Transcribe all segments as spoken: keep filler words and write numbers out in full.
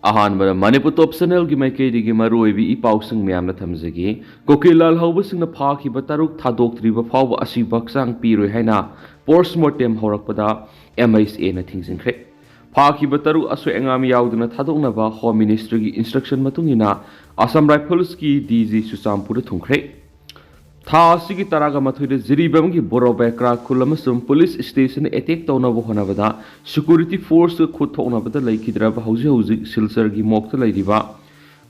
ꯑꯍꯥꯟꯕꯗ ꯃꯅꯤꯄꯨꯔ ꯇꯣꯞ ꯆꯦꯅꯦꯜꯒꯤ ꯃꯥꯏꯀꯩꯗꯒꯤ ꯃꯔꯨꯑꯣꯏꯕ ꯏ ꯄꯥꯎꯁꯤꯡ ꯃꯌꯥꯝꯅ ꯊꯝꯖꯒꯦ꯫ ꯀꯨꯀꯤ ꯂꯥꯜꯍꯧꯕꯁꯤꯡꯅ ꯐꯥꯈꯤꯕ ꯇꯔꯨꯛ ꯊꯥꯗꯣꯛꯇ꯭ꯔꯤꯕ ꯐꯥꯎꯕ ꯑꯁꯤꯕ ꯍꯛꯆꯥꯡ ꯄꯤꯔꯣꯏ ꯍꯥꯏꯅ ꯄꯣꯁꯃꯣꯔꯇꯦꯝ ꯍꯧꯔꯛꯄꯗ ꯑꯦꯝ ꯑꯩꯆ ꯑꯦꯅ ꯊꯤꯡꯖꯤꯟꯈ꯭ꯔꯦ꯫ ꯐꯥꯈꯤꯕ ꯇꯔꯨꯛ ꯑꯁꯣꯏ ꯑꯉꯥꯝ ꯌꯥꯎꯗꯅ ꯊꯥꯗꯣꯛꯅꯕ ꯍꯣꯝ ꯃꯤꯅꯤꯁꯇ꯭ꯔꯤꯒꯤ ꯏꯟꯁꯇ꯭ꯔꯛꯁꯟ ꯃꯇꯨꯡ ꯏꯟꯅ ꯑꯁꯥꯝ ꯔꯥꯏꯐꯜꯁꯀꯤ ꯗꯤ ꯖꯤ ꯆꯨꯔꯆꯥꯟꯄꯨꯔꯗ ꯊꯨꯡꯈ꯭ꯔꯦ꯫ ꯊꯥ ꯑꯁꯤꯒꯤ ꯇꯔꯥꯒ ꯃꯥꯊꯣꯏꯗ ꯖꯤꯔꯤꯕꯥꯝꯒꯤ ꯕꯣꯔꯣꯕꯦꯀ꯭ꯔꯥ ꯈꯨꯜ ꯑꯃꯁꯨꯡ ꯄꯨꯂꯤꯁ ꯁ꯭ꯇꯦꯁꯟ ꯑꯦꯇꯦꯛ ꯇꯧꯅꯕ ꯍꯣꯠꯅꯕꯗ ꯁꯦꯀ꯭ꯌꯨꯔꯤꯇꯤ ꯐꯣꯔꯁꯀ ꯈꯨꯠ ꯊꯣꯛꯅꯕꯗ ꯂꯩꯈꯤꯗ꯭ꯔꯕ ꯍꯧꯖꯤꯛ ꯍꯧꯖꯤꯛ ꯁꯤꯜꯆꯔꯒꯤ ꯃꯣꯛꯇ ꯂꯩꯔꯤꯕ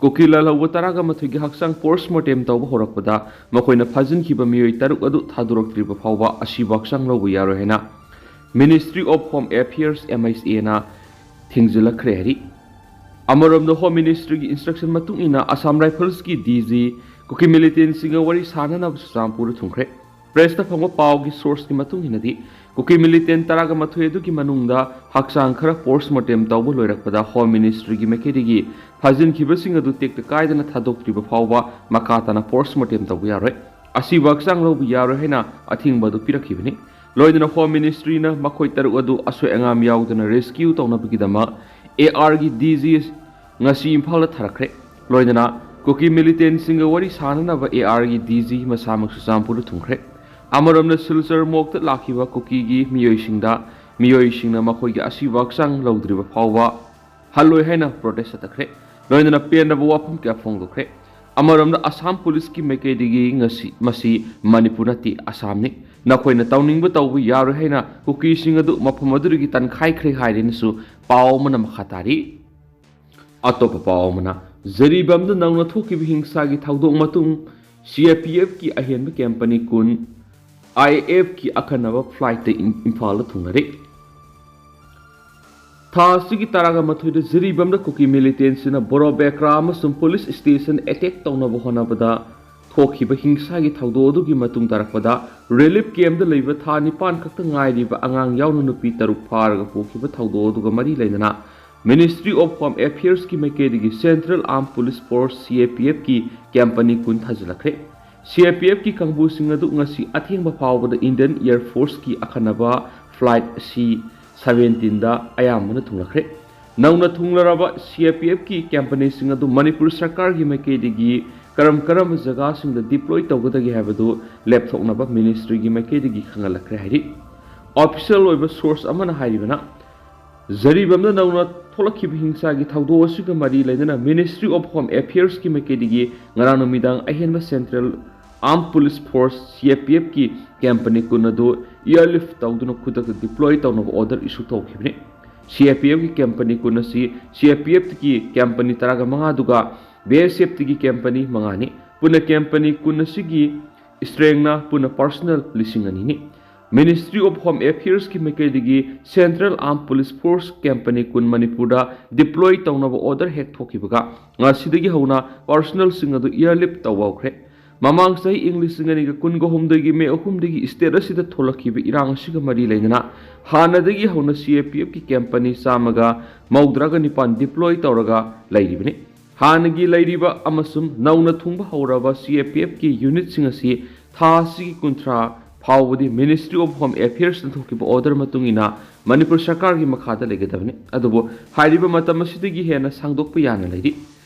ꯀꯨꯀꯤ ꯂꯥꯜꯍꯧꯕ ꯇꯔꯥꯒ ꯃꯥꯊꯣꯏꯒꯤ ꯍꯛꯆꯥꯡ ꯄꯣꯁꯃꯣꯔꯇꯦꯝ ꯇꯧꯕ ꯍꯧꯔꯛꯄꯗ ꯃꯈꯣꯏꯅ ꯐꯥꯖꯤꯟꯈꯤꯕ ꯃꯤꯑꯣꯏ ꯇꯔꯨꯛ ꯑꯗꯨ ꯊꯥꯗꯣꯔꯛꯇ꯭ꯔꯤꯕ ꯐꯥꯎꯕ ꯑꯁꯤꯕ ꯍꯛꯆꯥꯡ ꯂꯧꯕ ꯌꯥꯔꯣꯏ ꯍꯥꯏꯅ Ministry of Home Affairs, M H A ꯅ ꯊꯤꯡꯖꯤꯜꯂꯛꯈ꯭ꯔꯦ ꯍꯥꯏꯔꯤ꯫ ꯑꯃꯔꯣꯝꯗ ꯍꯣꯝ ꯃꯤꯅꯤꯁꯇ꯭ꯔꯤꯒꯤ ꯏꯟꯁꯇ꯭ꯔꯛꯁꯟ ꯃꯇꯨꯡ ꯏꯟꯅ ꯑꯁꯥꯝ ꯔꯥꯏꯐꯜꯁꯀꯤ ꯗꯤ ꯖꯤ ꯀꯨꯀꯤ ꯃꯤꯂꯤꯇꯦꯟꯁꯤꯡꯒ ꯋꯥꯔꯤ ꯁꯥꯅꯅꯕ ꯆꯨꯔꯆꯥꯟꯄꯨꯔꯗ ꯊꯨꯡꯈ꯭ꯔꯦ꯫ ꯄ꯭ꯔꯦꯁꯇ ꯐꯪꯕ ꯄꯥꯎꯒꯤ ꯁꯣꯔꯁꯀꯤ ꯃꯇꯨꯡ ꯏꯟꯅꯗꯤ ꯀꯨꯀꯤ ꯃꯤꯂꯤꯇꯦꯟ ꯇꯔꯥꯒ ꯃꯥꯊꯣꯏ ꯑꯗꯨꯒꯤ ꯃꯅꯨꯡꯗ ꯍꯛꯆꯥꯡ ꯈꯔ ꯄꯣꯁꯃꯣꯔꯇꯦꯝ ꯇꯧꯕ ꯂꯣꯏꯔꯛꯄꯗ ꯍꯣꯝ ꯃꯤꯅꯤꯁꯇ꯭ꯔꯤꯒꯤ ꯃꯥꯏꯀꯩꯗꯒꯤ ꯐꯥꯖꯤꯟꯈꯤꯕꯁꯤꯡ ꯑꯗꯨ ꯇꯦꯛꯇ ꯀꯥꯏꯗꯅ ꯊꯥꯗꯣꯛꯇ꯭ꯔꯤꯕ ꯐꯥꯎꯕ ꯃꯈꯥ ꯇꯥꯅ ꯄꯣꯁꯃꯣꯔꯇꯦꯝ ꯇꯧꯕ ꯌꯥꯔꯣꯏ, ꯑꯁꯤꯕ ꯍꯛꯆꯥꯡ ꯂꯧꯕ ꯌꯥꯔꯣꯏ ꯍꯥꯏꯅ ꯑꯊꯤꯡꯕ ꯑꯗꯨ ꯄꯤꯔꯛꯈꯤꯕꯅꯤ꯫ ꯂꯣꯏꯅꯅ ꯍꯣꯝ ꯃꯤꯅꯤꯁꯇ꯭ꯔꯤꯅ ꯃꯈꯣꯏ ꯇꯔꯨꯛ ꯑꯗꯨ ꯑꯁꯣꯏ ꯑꯉꯥꯝ ꯌꯥꯎꯗꯅ ꯔꯦꯁꯀ꯭ꯌꯨ ꯇꯧꯅꯕꯒꯤꯗꯃꯛ ꯑꯦ ꯑꯥꯔꯒꯤ ꯗꯤ ꯖꯤ ꯉꯁꯤ ꯏꯝꯐꯥꯜꯗ ꯊꯥꯔꯛꯈ꯭ꯔꯦ꯫ ꯂꯣꯏꯅꯅ ꯀꯨꯀꯤ ꯃꯤꯂꯤꯇꯦꯟꯁꯤꯡꯒ ꯋꯥꯔꯤ ꯁꯥꯅꯅꯕ ꯑꯦ ꯑꯥꯔꯒꯤ ꯗꯤ ꯖꯤ ꯃꯁꯥꯃꯛ ꯆꯨꯔꯆꯥꯟꯄꯨꯔꯗ ꯊꯨꯡꯈ꯭ꯔꯦ꯫ ꯑꯃꯔꯣꯝꯗ ꯁꯤꯜꯆꯔ ꯃꯣꯛꯇ ꯂꯥꯛꯈꯤꯕ ꯀꯨꯀꯤꯒꯤ ꯃꯤꯑꯣꯏꯁꯤꯡꯗ, ꯃꯤꯑꯣꯏꯁꯤꯡꯅ ꯃꯈꯣꯏꯒꯤ ꯑꯁꯤꯕ ꯍꯛꯆꯥꯡ ꯂꯧꯗ꯭ꯔꯤꯕ ꯐꯥꯎꯕ ꯍꯜꯂꯣꯏ ꯍꯥꯏꯅ ꯄ꯭ꯔꯣꯇꯦꯁ ꯆꯠꯊꯈ꯭ꯔꯦ꯫ ꯂꯣꯏꯅꯅ ꯄꯦꯟꯗꯕ ꯋꯥꯐꯝ ꯀꯌꯥ ꯐꯣꯡꯗꯣꯛꯈ꯭ꯔꯦ꯫ ꯑꯃꯔꯣꯝꯗ ꯑꯁꯥꯝ ꯄꯨꯂꯤꯁꯀꯤ ꯃꯥꯏꯀꯩꯗꯒꯤ ꯉꯁꯤ ꯃꯁꯤ ꯃꯅꯤꯄꯨꯔ ꯅꯠꯇꯦ, ꯑꯁꯥꯝꯅꯤ, ꯅꯈꯣꯏꯅ ꯇꯧꯅꯤꯡꯕ ꯇꯧꯕ ꯌꯥꯔꯣꯏ ꯍꯥꯏꯅ ꯀꯨꯀꯤꯁꯤꯡ ꯑꯗꯨ ꯃꯐꯝ ꯑꯗꯨꯗꯒꯤ ꯇꯥꯟꯈꯥꯏꯈ꯭ꯔꯦ ꯍꯥꯏꯔꯦꯅꯁꯨ ꯄꯥꯎ ꯑꯃꯅ ꯃꯈꯥ ꯇꯥꯔꯤ꯫ ꯑꯇꯣꯞꯄ ꯄꯥꯎ ꯑꯃꯅ, ꯖꯤꯔꯤꯕꯥꯝꯗ ꯅꯧꯅ ꯊꯣꯛꯈꯤꯕ ꯍꯤꯡꯁꯥꯒꯤ ꯊꯧꯗꯣꯛ ꯃꯇꯨꯡ ꯁꯤ ꯑꯦ ꯄꯤ ꯑꯦꯐꯀꯤ ꯑꯍꯦꯟꯕ ꯀꯦꯝꯄꯅꯤ ꯀꯨꯟ ꯑꯥꯏ ꯑꯦꯐꯀꯤ ꯑꯈꯟꯅꯕ ꯐ꯭ꯂꯥꯏꯠꯇ ꯏꯝ-, ꯏꯝꯐꯥꯜꯗ ꯊꯨꯡꯅꯔꯦ꯫ ꯊꯥ ꯑꯁꯤꯒꯤ ꯇꯔꯥꯒ ꯃꯥꯊꯣꯏꯗ ꯖꯤꯔꯤꯕꯥꯝꯗ ꯀꯨꯀꯤ ꯃꯤꯂꯤꯇꯦꯟꯁꯤꯅ ꯕꯣꯔꯣꯕꯦꯀ꯭ꯔꯥ ꯑꯃꯁꯨꯡ ꯄꯨꯂꯤꯁ ꯁ꯭ꯇꯦꯁꯟ ꯑꯦꯇꯦꯛ ꯇꯧꯅꯕ ꯍꯣꯠꯅꯕꯗ ꯊꯣꯛꯈꯤꯕ ꯍꯤꯡꯁꯥꯒꯤ ꯊꯧꯗꯣꯛ ꯑꯗꯨꯒꯤ ꯃꯇꯨꯡ ꯇꯥꯔꯛꯄꯗ ꯔꯤꯂꯤꯐ ꯀꯦꯝꯞꯇ ꯂꯩꯕ ꯊꯥ ꯅꯤꯄꯥꯟ ꯈꯛꯇ ꯉꯥꯏꯔꯤꯕ ꯑꯉꯥꯡ ꯌꯥꯎꯅ ꯅꯨꯄꯤ ꯇꯔꯨꯛ ꯐꯥꯔꯒ ꯄꯨꯈꯤꯕ ꯊꯧꯗꯣꯛ ꯑꯗꯨꯒ ꯃꯔꯤ ꯂꯩꯅꯅ Ministry of Home Affairs ꯀꯤ ꯃꯥꯏꯀꯩꯗꯒꯤ Central Armed Police Force, C A P F ꯀꯤ ꯀꯦꯝꯄꯅꯤ ꯀꯨꯟ ꯊꯥꯖꯤꯜꯂꯛꯈ꯭ꯔꯦ꯫ C A P F ꯀꯤ ꯀꯥꯡꯕꯨꯁꯤꯡ ꯑꯗꯨ ꯉꯁꯤ ꯑꯊꯦꯡꯕ ꯐꯥꯎꯕꯗ Indian Air Force ꯀꯤ ꯑꯈꯟꯅꯕ flight C seventeen ꯗ ꯑꯌꯥꯝꯕꯅ ꯊꯨꯡꯂꯈ꯭ꯔꯦ꯫ ꯅꯧꯅ ꯊꯨꯡꯂꯔꯕ ꯁꯤ ꯑꯥꯏ ꯄꯤ ꯑꯦꯐꯀꯤ ꯀꯦꯝꯄꯅꯤꯁꯤꯡ ꯑꯗꯨ ꯃꯅꯤꯄꯨꯔ ꯁꯔꯀꯥꯔꯒꯤ ꯃꯥꯏꯀꯩꯗꯒꯤ ꯀꯔꯝ ꯀꯔꯝꯕ ꯖꯒꯥꯁꯤꯡꯗ ꯗꯤꯄ꯭ꯂꯣꯏ ꯇꯧꯒꯗꯒꯦ ꯍꯥꯏꯕꯗꯨ ꯂꯦꯞꯊꯣꯛꯅꯕ ꯃꯤꯅꯤꯁꯇ꯭ꯔꯤꯒꯤ ꯃꯥꯏꯀꯩꯗꯒꯤ ꯈꯪꯍꯜꯂꯛꯈ꯭ꯔꯦ ꯍꯥꯏꯔꯤ꯫ ꯑꯣꯐꯤꯁꯤꯌꯦꯜ ꯑꯣꯏꯕ ꯁꯣꯔꯁ ꯑꯃꯅ ꯍꯥꯏꯔꯤꯕꯅ, ꯖꯔꯤꯕꯝꯗ ꯅꯧꯅ ꯊꯣꯛꯂꯛꯈꯤꯕ ꯍꯤꯡꯁꯥꯒꯤ ꯊꯧꯗꯣꯛ ꯑꯁꯤꯒ ꯃꯔꯤ ꯂꯩꯅꯅ ꯃꯤꯅꯤꯁꯇ꯭ꯔꯤ ꯑꯣꯐ ꯍꯣꯝ ꯑꯦꯐꯤꯌꯔꯁꯀꯤ ꯃꯥꯏꯀꯩꯗꯒꯤ ꯉꯔꯥꯡ ꯅꯨꯃꯤꯗꯥꯡ ꯑꯍꯦꯟꯕ central ꯑꯥꯔꯝ police force C I P ꯑꯦꯐꯀꯤ ꯀꯦꯝꯄꯅꯤ ꯀꯨꯟ ꯑꯗꯨ ꯏꯌꯔꯂꯤꯐ ꯇꯧꯗꯨꯅ ꯈꯨꯗꯛꯇ ꯗꯤꯄ꯭ꯂꯣꯏ ꯇꯧꯅꯕ ꯑꯣꯔꯗꯔ ꯏꯁꯨ ꯇꯧꯈꯤꯕꯅꯤ꯫ ꯁꯤ ꯑꯥꯏ ꯄꯤ ꯑꯦꯐꯀꯤ ꯀꯦꯝꯄꯅꯤ ꯀꯨꯟ ꯑꯁꯤ ꯁꯤ ꯑꯥꯏ ꯄꯤ ꯑꯦꯐꯀꯤ ꯀꯦꯝꯄꯅꯤ ꯇꯔꯥꯒ ꯃꯉꯥꯗꯨꯒ ꯕꯤ ꯑꯦꯁ ꯑꯦꯐꯇꯒꯤ ꯀꯦꯝꯄꯅꯤ ꯃꯉꯥꯅꯤ꯫ ꯄꯨꯟꯅ ꯀꯦꯝꯄꯅꯤ ꯀꯨꯟ ꯑꯁꯤꯒꯤ ꯏꯁꯇ꯭ꯔꯦꯡꯅ ꯄꯨꯟꯅ ꯄꯥꯔꯁꯅꯦꯜ ꯂꯤꯁꯤꯡ ꯑꯅꯤꯅꯤ꯫ ꯃꯤꯅꯤꯁꯇ꯭ꯔꯤ ꯑꯣꯐ ꯍꯣꯝ ꯑꯦꯐꯤꯌꯔꯁꯀꯤ ꯃꯥꯏꯀꯩꯗꯒꯤ ꯁꯦꯟꯇ꯭ꯔꯦꯜ ꯑꯥꯔꯝ ꯄꯨꯂꯤꯁ ꯐꯣꯔꯁ ꯀꯦꯝꯄꯅꯤ ꯀꯨꯟ ꯃꯅꯤꯄꯨꯔꯗ ꯗꯤꯄ꯭ꯂꯣꯏ ꯇꯧꯅꯕ ꯑꯣꯔꯗꯔ ꯍꯦꯛ ꯊꯣꯛꯈꯤꯕꯒ ꯉꯁꯤꯗꯒꯤ ꯍꯧꯅ ꯄꯥꯔꯁꯅꯦꯜꯁꯤꯡ ꯑꯗꯨ ꯏꯌꯔꯂꯤꯐ ꯇꯧꯕ ꯍꯧꯈ꯭ꯔꯦ꯫ ꯃꯃꯥꯡ ꯆꯍꯤ ꯏꯪ ꯂꯤꯁꯤꯡ ꯑꯅꯤꯒ ꯀꯨꯟꯒ ꯍꯨꯝꯗꯣꯏꯒꯤ ꯃꯦ ꯑꯍꯨꯝꯗꯒꯤ ꯁ꯭ꯇꯦꯠ ꯑꯁꯤꯗ ꯊꯣꯛꯂꯛꯈꯤꯕ ꯏꯔꯥꯡ ꯑꯁꯤꯒ ꯃꯔꯤ ꯂꯩꯅꯅ ꯍꯥꯟꯅꯗꯒꯤ ꯍꯧꯅ ꯁꯤ ꯑꯥꯏ ꯄꯤ ꯑꯦꯐꯀꯤ ꯀꯦꯝꯄꯅꯤ ꯆꯥꯝꯃꯒ ꯃꯧꯗ꯭ꯔꯥꯒ ꯅꯤꯄꯥꯟ ꯗꯤꯄ꯭ꯂꯣꯏ ꯇꯧꯔꯒ ꯂꯩꯔꯤꯕꯅꯤ꯫ ꯍꯥꯟꯅꯒꯤ ꯂꯩꯔꯤꯕ ꯑꯃꯁꯨꯡ ꯅꯧꯅ ꯊꯨꯡꯕ ꯍꯧꯔꯕ ꯁꯤ ꯑꯥꯏ ꯄꯤ ꯑꯦꯐꯀꯤ ꯌꯨꯅꯤꯠꯁꯤꯡ ꯑꯁꯤ ꯊꯥ ꯑꯁꯤꯒꯤ ꯀꯨꯟꯊ꯭ꯔꯥ ꯐꯥꯎꯕꯗꯤ ꯃꯤꯅꯤꯁꯇ꯭ꯔꯤ ꯑꯣꯐ ꯍꯣꯝ ꯑꯦꯐꯤꯌꯔꯁꯅ ꯊꯣꯛꯈꯤꯕ ꯑꯣꯔꯗꯔ ꯃꯇꯨꯡ ꯏꯟꯅ ꯃꯅꯤꯄꯨꯔ ꯁꯔꯀꯥꯔꯒꯤ ꯃꯈꯥꯗ ꯂꯩꯒꯗꯕꯅꯤ꯫ ꯑꯗꯨꯕꯨ ꯍꯥꯏꯔꯤꯕ ꯃꯇꯝ ꯑꯁꯤꯗꯒꯤ ꯍꯦꯟꯅ ꯁꯥꯡꯗꯣꯛꯄ ꯌꯥꯅ ꯂꯩꯔꯤ꯫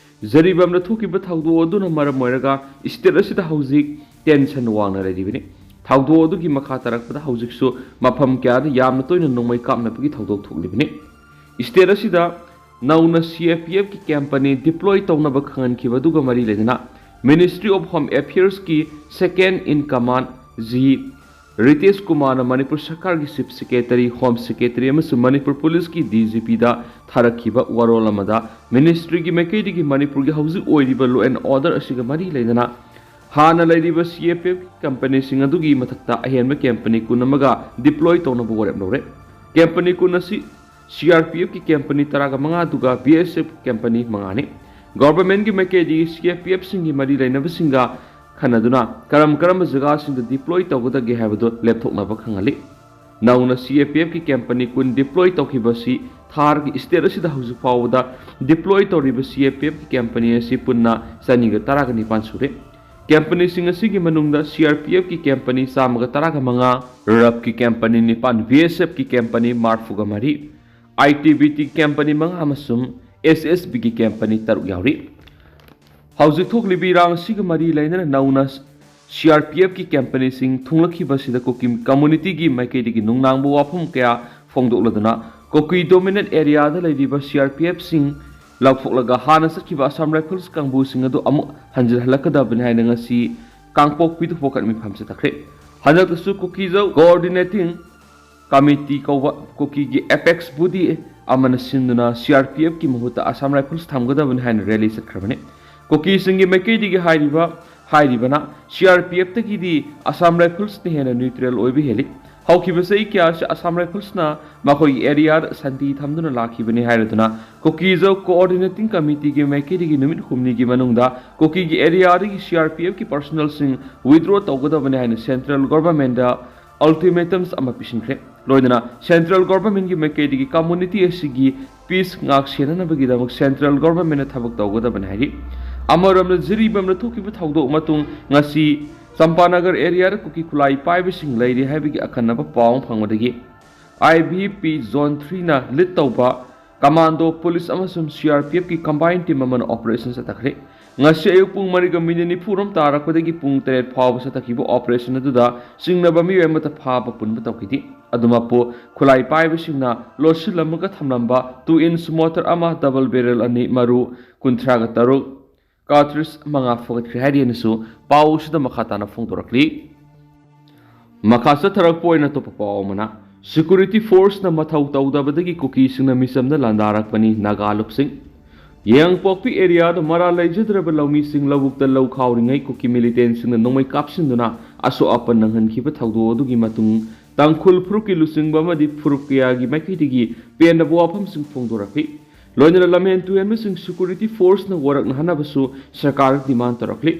ꯖꯔꯤꯕꯥꯝꯗ ꯊꯣꯛꯈꯤꯕ ꯊꯧꯗꯣꯛ ꯑꯗꯨꯅ ꯃꯔꯝ ꯑꯣꯏꯔꯒ ꯁ꯭ꯇꯦꯠ ꯑꯁꯤꯗ ꯍꯧꯖꯤꯛ ꯇꯦꯟꯁꯟ ꯋꯥꯡꯅ ꯂꯩꯔꯤꯕꯅꯤ꯫ ꯊꯧꯗꯣꯛ ꯑꯗꯨꯒꯤ ꯃꯈꯥ ꯇꯥꯔꯛꯄꯗ ꯍꯧꯖꯤꯛꯁꯨ ꯃꯐꯝ ꯀꯌꯥꯗ ꯌꯥꯝꯅ ꯇꯣꯏꯅ ꯅꯣꯡꯃꯩ ꯀꯥꯞꯅꯕꯒꯤ ꯊꯧꯗꯣꯛ ꯊꯣꯛꯂꯤꯕꯅꯤ꯫ ꯁ꯭ꯇꯦꯠ ꯑꯁꯤꯗ ꯅꯧꯅ ꯁꯤ ꯑꯥꯏ ꯄꯤ ꯑꯦꯐꯀꯤ ꯀꯦꯝꯄꯅꯤ ꯗꯤꯄ꯭ꯂꯣꯏ ꯇꯧꯅꯕ ꯈꯪꯍꯟꯈꯤꯕ ꯑꯗꯨꯒ ꯃꯔꯤ ꯂꯩꯅꯅ ꯃꯤꯅꯤꯁꯇ꯭ꯔꯤ ꯑꯣꯐ ꯍꯣꯝ ꯑꯦꯐꯤꯌꯔꯁꯀꯤ second in command G Ritesh ꯀꯨꯃꯥꯔꯅ ꯃꯅꯤꯄꯨꯔ ꯁꯔꯀꯥꯔꯒꯤ ꯆꯤꯐ ꯁꯦꯀ꯭ꯔꯦꯇꯔꯤ, ꯍꯣꯝ ꯁꯦꯀ꯭ꯔꯦꯇꯔꯤ ꯑꯃꯁꯨꯡ ꯃꯅꯤꯄꯨꯔ ꯄꯨꯂꯤꯁꯀꯤ ꯗꯤ ꯖꯤ ꯄꯤꯗ ꯊꯥꯔꯛꯈꯤꯕ ꯋꯥꯔꯣꯜ ꯑꯃꯗ ꯃꯤꯅꯤꯁꯇ꯭ꯔꯤꯒꯤ ꯃꯥꯏꯀꯩꯗꯒꯤ ꯃꯅꯤꯄꯨꯔꯒꯤ ꯍꯧꯖꯤꯛ ꯑꯣꯏꯔꯤꯕ ꯂꯣ ꯑꯦꯟ ꯑꯣꯔꯗꯔ ꯑꯁꯤꯒ ꯃꯔꯤ ꯂꯩꯅꯅ ꯍꯥꯟꯅ ꯂꯩꯔꯤꯕ ꯁꯤ ꯑꯥꯏ ꯄꯤ ꯑꯦꯐ ꯀꯦꯝꯄꯅꯤꯁꯤꯡ ꯑꯗꯨꯒꯤ ꯃꯊꯛꯇ ꯑꯍꯦꯟꯕ ꯀꯦꯝꯄꯅꯤ ꯀꯨꯟ ꯑꯃꯒ ꯗꯤꯄ꯭ꯂꯣꯏ ꯇꯧꯅꯕ ꯋꯥꯔꯦꯞ ꯂꯧꯔꯦ꯫ ꯀꯦꯝꯄꯅꯤ ꯀꯨꯟ ꯑꯁꯤ ꯁꯤ ꯑꯥꯔ ꯄꯤ ꯑꯦꯐꯀꯤ ꯀꯦꯝꯄꯅꯤ ꯇꯔꯥꯒ ꯃꯉꯥ ꯑꯗꯨꯒ ꯕꯤ ꯑꯦꯁ ꯑꯦꯐ ꯀꯦꯝꯄꯅꯤ ꯃꯉꯥꯅꯤ꯫ ꯒꯣꯚꯔꯟꯃꯦꯟꯠꯀꯤ ꯃꯥꯏꯀꯩꯗꯒꯤ ꯁꯤ ꯑꯥꯏ ꯄꯤ ꯑꯦꯐꯁꯤꯡꯒꯤ ꯃꯔꯤ ꯂꯩꯅꯕꯁꯤꯡꯒ ꯈꯟꯅꯗꯨꯅ ꯀꯔꯝ ꯀꯔꯝꯕ ꯖꯒꯥꯁꯤꯡꯗ ꯗꯤꯄ꯭ꯂꯣꯏ ꯇꯧꯒꯗꯒꯦ ꯍꯥꯏꯕꯗꯨ ꯂꯦꯞꯊꯣꯛꯅꯕ ꯈꯪꯍꯜꯂꯤ꯫ ꯅꯧꯅ ꯁꯤ ꯑꯥꯏ ꯄꯤ ꯑꯦꯐꯀꯤ ꯀꯦꯝꯄꯅꯤ ꯀꯨꯟ ꯗꯤꯄ꯭ꯂꯣꯏ ꯇꯧꯈꯤꯕ ꯑꯁꯤ ꯊꯥꯔꯒꯤ ꯁ꯭ꯇꯦꯠ ꯑꯁꯤꯗ ꯍꯧꯖꯤꯛ ꯐꯥꯎꯕꯗ ꯗꯤꯄ꯭ꯂꯣꯏ ꯇꯧꯔꯤꯕ ꯁꯤ ꯑꯥꯏ ꯄꯤ ꯑꯦꯐꯀꯤ ꯀꯦꯝꯄꯅꯤ ꯑꯁꯤ ꯄꯨꯟꯅ ꯆꯅꯤꯒ ꯇꯔꯥꯒ ꯅꯤꯄꯥꯟ ꯁꯨꯔꯦ꯫ ꯀꯦꯝꯄꯅꯤꯁꯤꯡ ꯑꯁꯤꯒꯤ ꯃꯅꯨꯡꯗ ꯁꯤ ꯑꯥꯔ ꯄꯤ ꯑꯦꯐꯀꯤ ꯀꯦꯝꯄꯅꯤ ꯆꯥꯝꯃꯒ ꯇꯔꯥꯒ ꯃꯉꯥ, ꯔꯞꯀꯤ ꯀꯦꯝꯄꯅꯤ ꯅꯤꯄꯥꯟ, ꯕꯤ ꯑꯦꯁ ꯑꯦꯐꯀꯤ ꯀꯦꯝꯄꯅꯤ ꯃꯔꯤꯐꯨꯒ ꯃꯔꯤ, ꯑꯥꯏ ꯇꯤ ꯕꯤ ꯇꯤ ꯀꯦꯝꯄꯅꯤ ꯃꯉꯥ ꯑꯃꯁꯨꯡ ꯑꯦꯁ ꯑꯦꯁ ꯕꯤꯒꯤ ꯀꯦꯝꯄꯅꯤ ꯇꯔꯨꯛ ꯌꯥꯎꯔꯤ꯫ ꯍꯧꯖꯤꯛ ꯊꯣꯛꯂꯤꯕ ꯏꯔꯥꯡ ꯑꯁꯤꯒ ꯃꯔꯤ ꯂꯩꯅꯅ ꯅꯧꯅ ꯁꯤ ꯑꯥꯔ ꯄꯤ ꯑꯦꯐꯀꯤ ꯀꯦꯝꯄꯅꯤꯁꯤꯡ ꯊꯨꯡꯂꯛꯈꯤꯕ ꯑꯁꯤꯗ ꯀꯨꯀꯤ ꯀꯝꯃꯨꯅꯤꯇꯤꯒꯤ ꯃꯥꯏꯀꯩꯗꯒꯤ ꯅꯨꯡꯅꯥꯡꯕ ꯋꯥꯐꯝ ꯀꯌꯥ ꯐꯣꯡꯗꯣꯛꯂꯗꯨꯅ ꯀꯨꯀꯤ ꯗꯣꯃꯤꯅꯦꯠ ꯑꯦꯔꯤꯌꯥꯗ ꯂꯩꯔꯤꯕ ꯁꯤ ꯑꯥꯔ ꯄꯤ ꯑꯦꯐꯁꯤꯡ ꯂꯧꯊꯣꯛꯂꯒ ꯍꯥꯟꯅ ꯆꯠꯈꯤꯕ ꯑꯁꯥꯝ ꯔꯥꯏꯐꯜꯁ ꯀꯥꯡꯕꯨꯁꯤꯡ ꯑꯗꯨ ꯑꯃꯨꯛ ꯍꯟꯖꯤꯜꯍꯜꯂꯛꯀꯗꯕꯅꯤ ꯍꯥꯏꯅ ꯉꯁꯤ ꯀꯥꯡꯄꯣꯛꯄꯤꯗ ꯍꯣꯀꯠ ꯃꯤꯐꯝ ꯆꯠꯊꯈ꯭ꯔꯦ꯫ ꯍꯟꯗꯛꯇꯁꯨ ꯀꯨꯀꯤꯖꯧ ꯀꯣꯑꯣꯔꯗꯤꯅꯦꯇꯤꯡ ꯀꯃꯤꯇꯤ ꯀꯧꯕ ꯀꯨꯀꯤꯒꯤ ꯑꯦꯄꯦꯛꯁ ꯕꯣꯗꯤ ꯑꯃꯅ ꯁꯤꯟꯗꯨꯅ ꯁꯤ ꯑꯥꯔ ꯄꯤ ꯑꯦꯐꯀꯤ ꯃꯍꯨꯠꯇ ꯑꯁꯥꯝ ꯔꯥꯏꯐꯜꯁ ꯊꯝꯒꯗꯕꯅꯤ ꯍꯥꯏꯅ ꯔꯦꯂꯤ ꯆꯠꯈ꯭ꯔꯕꯅꯤ꯫ ꯀꯨꯀꯤꯁꯤꯡꯒꯤ ꯃꯥꯏꯀꯩꯗꯒꯤ ꯍꯥꯏꯔꯤꯕ ꯍꯥꯏꯔꯤꯕꯅ ꯁꯤ ꯑꯥꯔ ꯄꯤ ꯑꯦꯐꯇꯒꯤꯗꯤ ꯑꯁꯥꯝ ꯔꯥꯏꯐꯜꯁꯅ ꯍꯦꯟꯅ ꯅ꯭ꯌꯨꯇ꯭ꯔꯦꯜ ꯑꯣꯏꯕ ꯍꯦꯜꯂꯤ꯫ ꯍꯧꯈꯤꯕ ꯆꯍꯤ ꯀꯌꯥꯁꯤ ꯑꯁꯥꯝ ꯔꯥꯏꯐꯜꯁꯅ ꯃꯈꯣꯏꯒꯤ ꯑꯦꯔꯤꯌꯥꯗ ꯁꯥꯟꯇꯤ ꯊꯝꯗꯨꯅ ꯂꯥꯛꯈꯤꯕꯅꯤ ꯍꯥꯏꯔꯗꯨꯅ ꯀꯨꯀꯤꯖꯧ ꯀꯣꯑꯣꯔꯗꯤꯅꯦꯇꯤꯡ ꯀꯃꯤꯇꯤꯒꯤ ꯃꯥꯏꯀꯩꯗꯒꯤ ꯅꯨꯃꯤꯠ ꯍꯨꯝꯅꯤꯒꯤ ꯃꯅꯨꯡꯗ ꯀꯨꯀꯤꯒꯤ ꯑꯦꯔꯤꯌꯥꯗꯒꯤ ꯁꯤ ꯑꯥꯔ ꯄꯤ ꯑꯦꯐꯀꯤ ꯄꯔꯁꯣꯅꯦꯜꯁꯤꯡ ꯋꯤꯗ꯭ꯔꯣ ꯇꯧꯒꯗꯕꯅꯤ ꯍꯥꯏꯅ ꯁꯦꯟꯇ꯭ꯔꯦꯜ ꯒꯣꯚꯔꯟꯃꯦꯟꯗ ꯑꯜꯇꯤꯃꯦꯇꯝꯁ ꯑꯃ ꯄꯤꯁꯤꯟꯈ꯭ꯔꯦ꯫ ꯂꯣꯏꯅꯅ ꯁꯦꯟꯇ꯭ꯔꯦꯜ ꯒꯣꯚꯔꯟꯃꯦꯟꯠꯀꯤ ꯃꯥꯏꯀꯩꯗꯒꯤ ꯀꯝꯃꯨꯅꯤꯇꯤ ꯑꯁꯤꯒꯤ ꯄꯤꯁ ꯉꯥꯛ ꯁꯦꯟꯅꯅꯕꯒꯤꯗꯃꯛ ꯁꯦꯟꯇ꯭ꯔꯦꯜ ꯒꯣꯚꯔꯟꯃꯦꯟꯠꯅ ꯊꯕꯛ ꯇꯧꯒꯗꯕꯅꯤ ꯍꯥꯏꯔꯤ꯫ ꯑꯃꯔꯣꯝꯗ ꯖꯤꯔꯤꯕꯥꯝꯗ ꯊꯣꯛꯈꯤꯕ ꯊꯧꯗꯣꯛ ꯃꯇꯨꯡ ꯉꯁꯤ ꯆꯝꯄꯥꯅꯒꯔ ꯑꯦꯔꯤꯌꯥꯗ ꯀꯨꯀꯤ ꯈꯨꯠꯂꯥꯏ ꯄꯥꯏꯕꯁꯤꯡ ꯂꯩꯔꯤ ꯍꯥꯏꯕꯒꯤ ꯑꯀꯟꯅꯕ ꯄꯥꯎ ꯑꯃ ꯐꯪꯕꯗꯒꯤ ꯑꯥꯏ ꯕꯤ ꯄꯤ ꯖꯣꯟ ꯊ꯭ꯔꯤꯅ ꯂꯤꯗ ꯇꯧꯕ ꯀꯃꯥꯟꯗꯣ ꯄꯨꯂꯤꯁ ꯑꯃꯁꯨꯡ ꯁꯤ ꯑꯥꯔ ꯄꯤ ꯑꯦꯐꯀꯤ ꯀꯝꯕꯥꯏꯟ ꯇꯤꯝ ꯑꯃꯅ ꯑꯣꯄꯔꯦꯁꯟ ꯆꯠꯊꯈ꯭ꯔꯦ꯫ ꯉꯁꯤ ꯑꯌꯨꯛ ꯄꯨꯡ ꯃꯔꯤꯒ ꯃꯤꯅꯤꯠ ꯅꯤꯐꯨ ꯔꯣꯝ ꯇꯥꯔꯛꯄꯗꯒꯤ ꯄꯨꯡ ꯇꯔꯦꯠ ꯐꯥꯎꯕ ꯆꯠꯊꯈꯤꯕ ꯑꯣꯄꯔꯦꯁꯟ ꯑꯗꯨꯗ ꯆꯤꯡꯅꯕ ꯃꯤꯑꯣꯏ ꯑꯃꯠꯇ ꯐꯥꯕ ꯄꯨꯟꯕ ꯇꯧꯈꯤꯗꯦ꯫ ꯑꯗꯨꯃꯛꯄꯨ ꯈꯨꯠꯂꯥꯏ ꯄꯥꯏꯕꯁꯤꯡꯅ ꯂꯣꯠꯁꯤꯜꯂꯝꯃꯒ ꯊꯝꯂꯝꯕ ꯇꯨ ꯏꯟꯆ ꯃꯣꯇꯔ ꯑꯃ, ꯗꯕꯜ ꯕꯦꯔꯦꯜ ꯑꯅꯤ, ꯃꯔꯨ ꯀꯨꯟꯊ꯭ꯔꯥꯒ ꯇꯔꯨꯛ, ꯀꯥꯔꯇ꯭ꯔꯤꯖ ꯃꯉꯥ ꯐꯒꯠꯈ꯭ꯔꯦ ꯍꯥꯏꯔꯤ ꯍꯥꯏꯅꯁꯨ ꯄꯥꯎ ꯑꯁꯤꯗ ꯃꯈꯥ ꯇꯥꯅ ꯐꯣꯡꯗꯣꯔꯛꯂꯤ꯫ ꯃꯈꯥ ꯆꯠꯊꯔꯛꯄ ꯑꯣꯏꯅ ꯑꯇꯣꯞꯄ ꯄꯥꯎ ꯑꯃꯅ, ꯁꯦꯀ꯭ꯌꯨꯔꯤꯇꯤ ꯐꯣꯔꯁꯅ ꯃꯊꯧ ꯇꯧꯗꯕꯗꯒꯤ ꯀꯨꯀꯤꯁꯤꯡꯅ ꯃꯤꯆꯝꯗ ꯂꯥꯟꯗꯥꯔꯛꯄꯅꯤ ꯅꯥꯒꯥ ꯂꯨꯞꯁꯤꯡ꯫ ꯌꯥꯏꯉꯪꯄꯣꯛꯄꯤ ꯑꯦꯔꯤꯌꯥꯗ ꯃꯔꯥꯜ ꯂꯩꯖꯗ꯭ꯔꯕ ꯂꯧꯃꯤꯁꯤꯡ ꯂꯧꯕꯨꯛꯇ ꯂꯧ ꯈꯥꯎꯔꯤꯉꯩ ꯀꯨꯀꯤ ꯃꯤꯂꯤꯇꯦꯟꯁꯤꯡꯅ ꯅꯣꯡꯃꯩ ꯀꯥꯞꯁꯤꯟꯗꯨꯅ ꯑꯁꯣꯛ ꯑꯄꯟ ꯅꯪꯍꯟꯈꯤꯕ ꯊꯧꯗꯣꯛ ꯑꯗꯨꯒꯤ ꯃꯇꯨꯡ ꯇꯥꯡꯈꯨꯜ ꯐꯨꯔꯨꯞꯀꯤ ꯂꯨꯆꯤꯡꯕ ꯑꯃꯗꯤ ꯐꯨꯔꯨꯞ ꯀꯌꯥꯒꯤ ꯃꯥꯏꯀꯩꯗꯒꯤ ꯄꯦꯟꯗꯕ ꯋꯥꯐꯝꯁꯤꯡ ꯐꯣꯡꯗꯣꯔꯛꯈꯤ꯫ ꯂꯣꯏꯅꯅ ꯂꯝꯍꯦꯟ ꯇꯨꯍꯦꯟꯕꯁꯤꯡ ꯁꯦꯀ꯭ꯌꯨꯔꯤꯇꯤ ꯐꯣꯔꯁꯅ ꯋꯥꯔꯛꯅꯍꯟꯅꯕꯁꯨ ꯁꯔꯀꯥꯔꯗ ꯗꯤꯃꯥꯟ ꯇꯧꯔꯛꯂꯤ꯫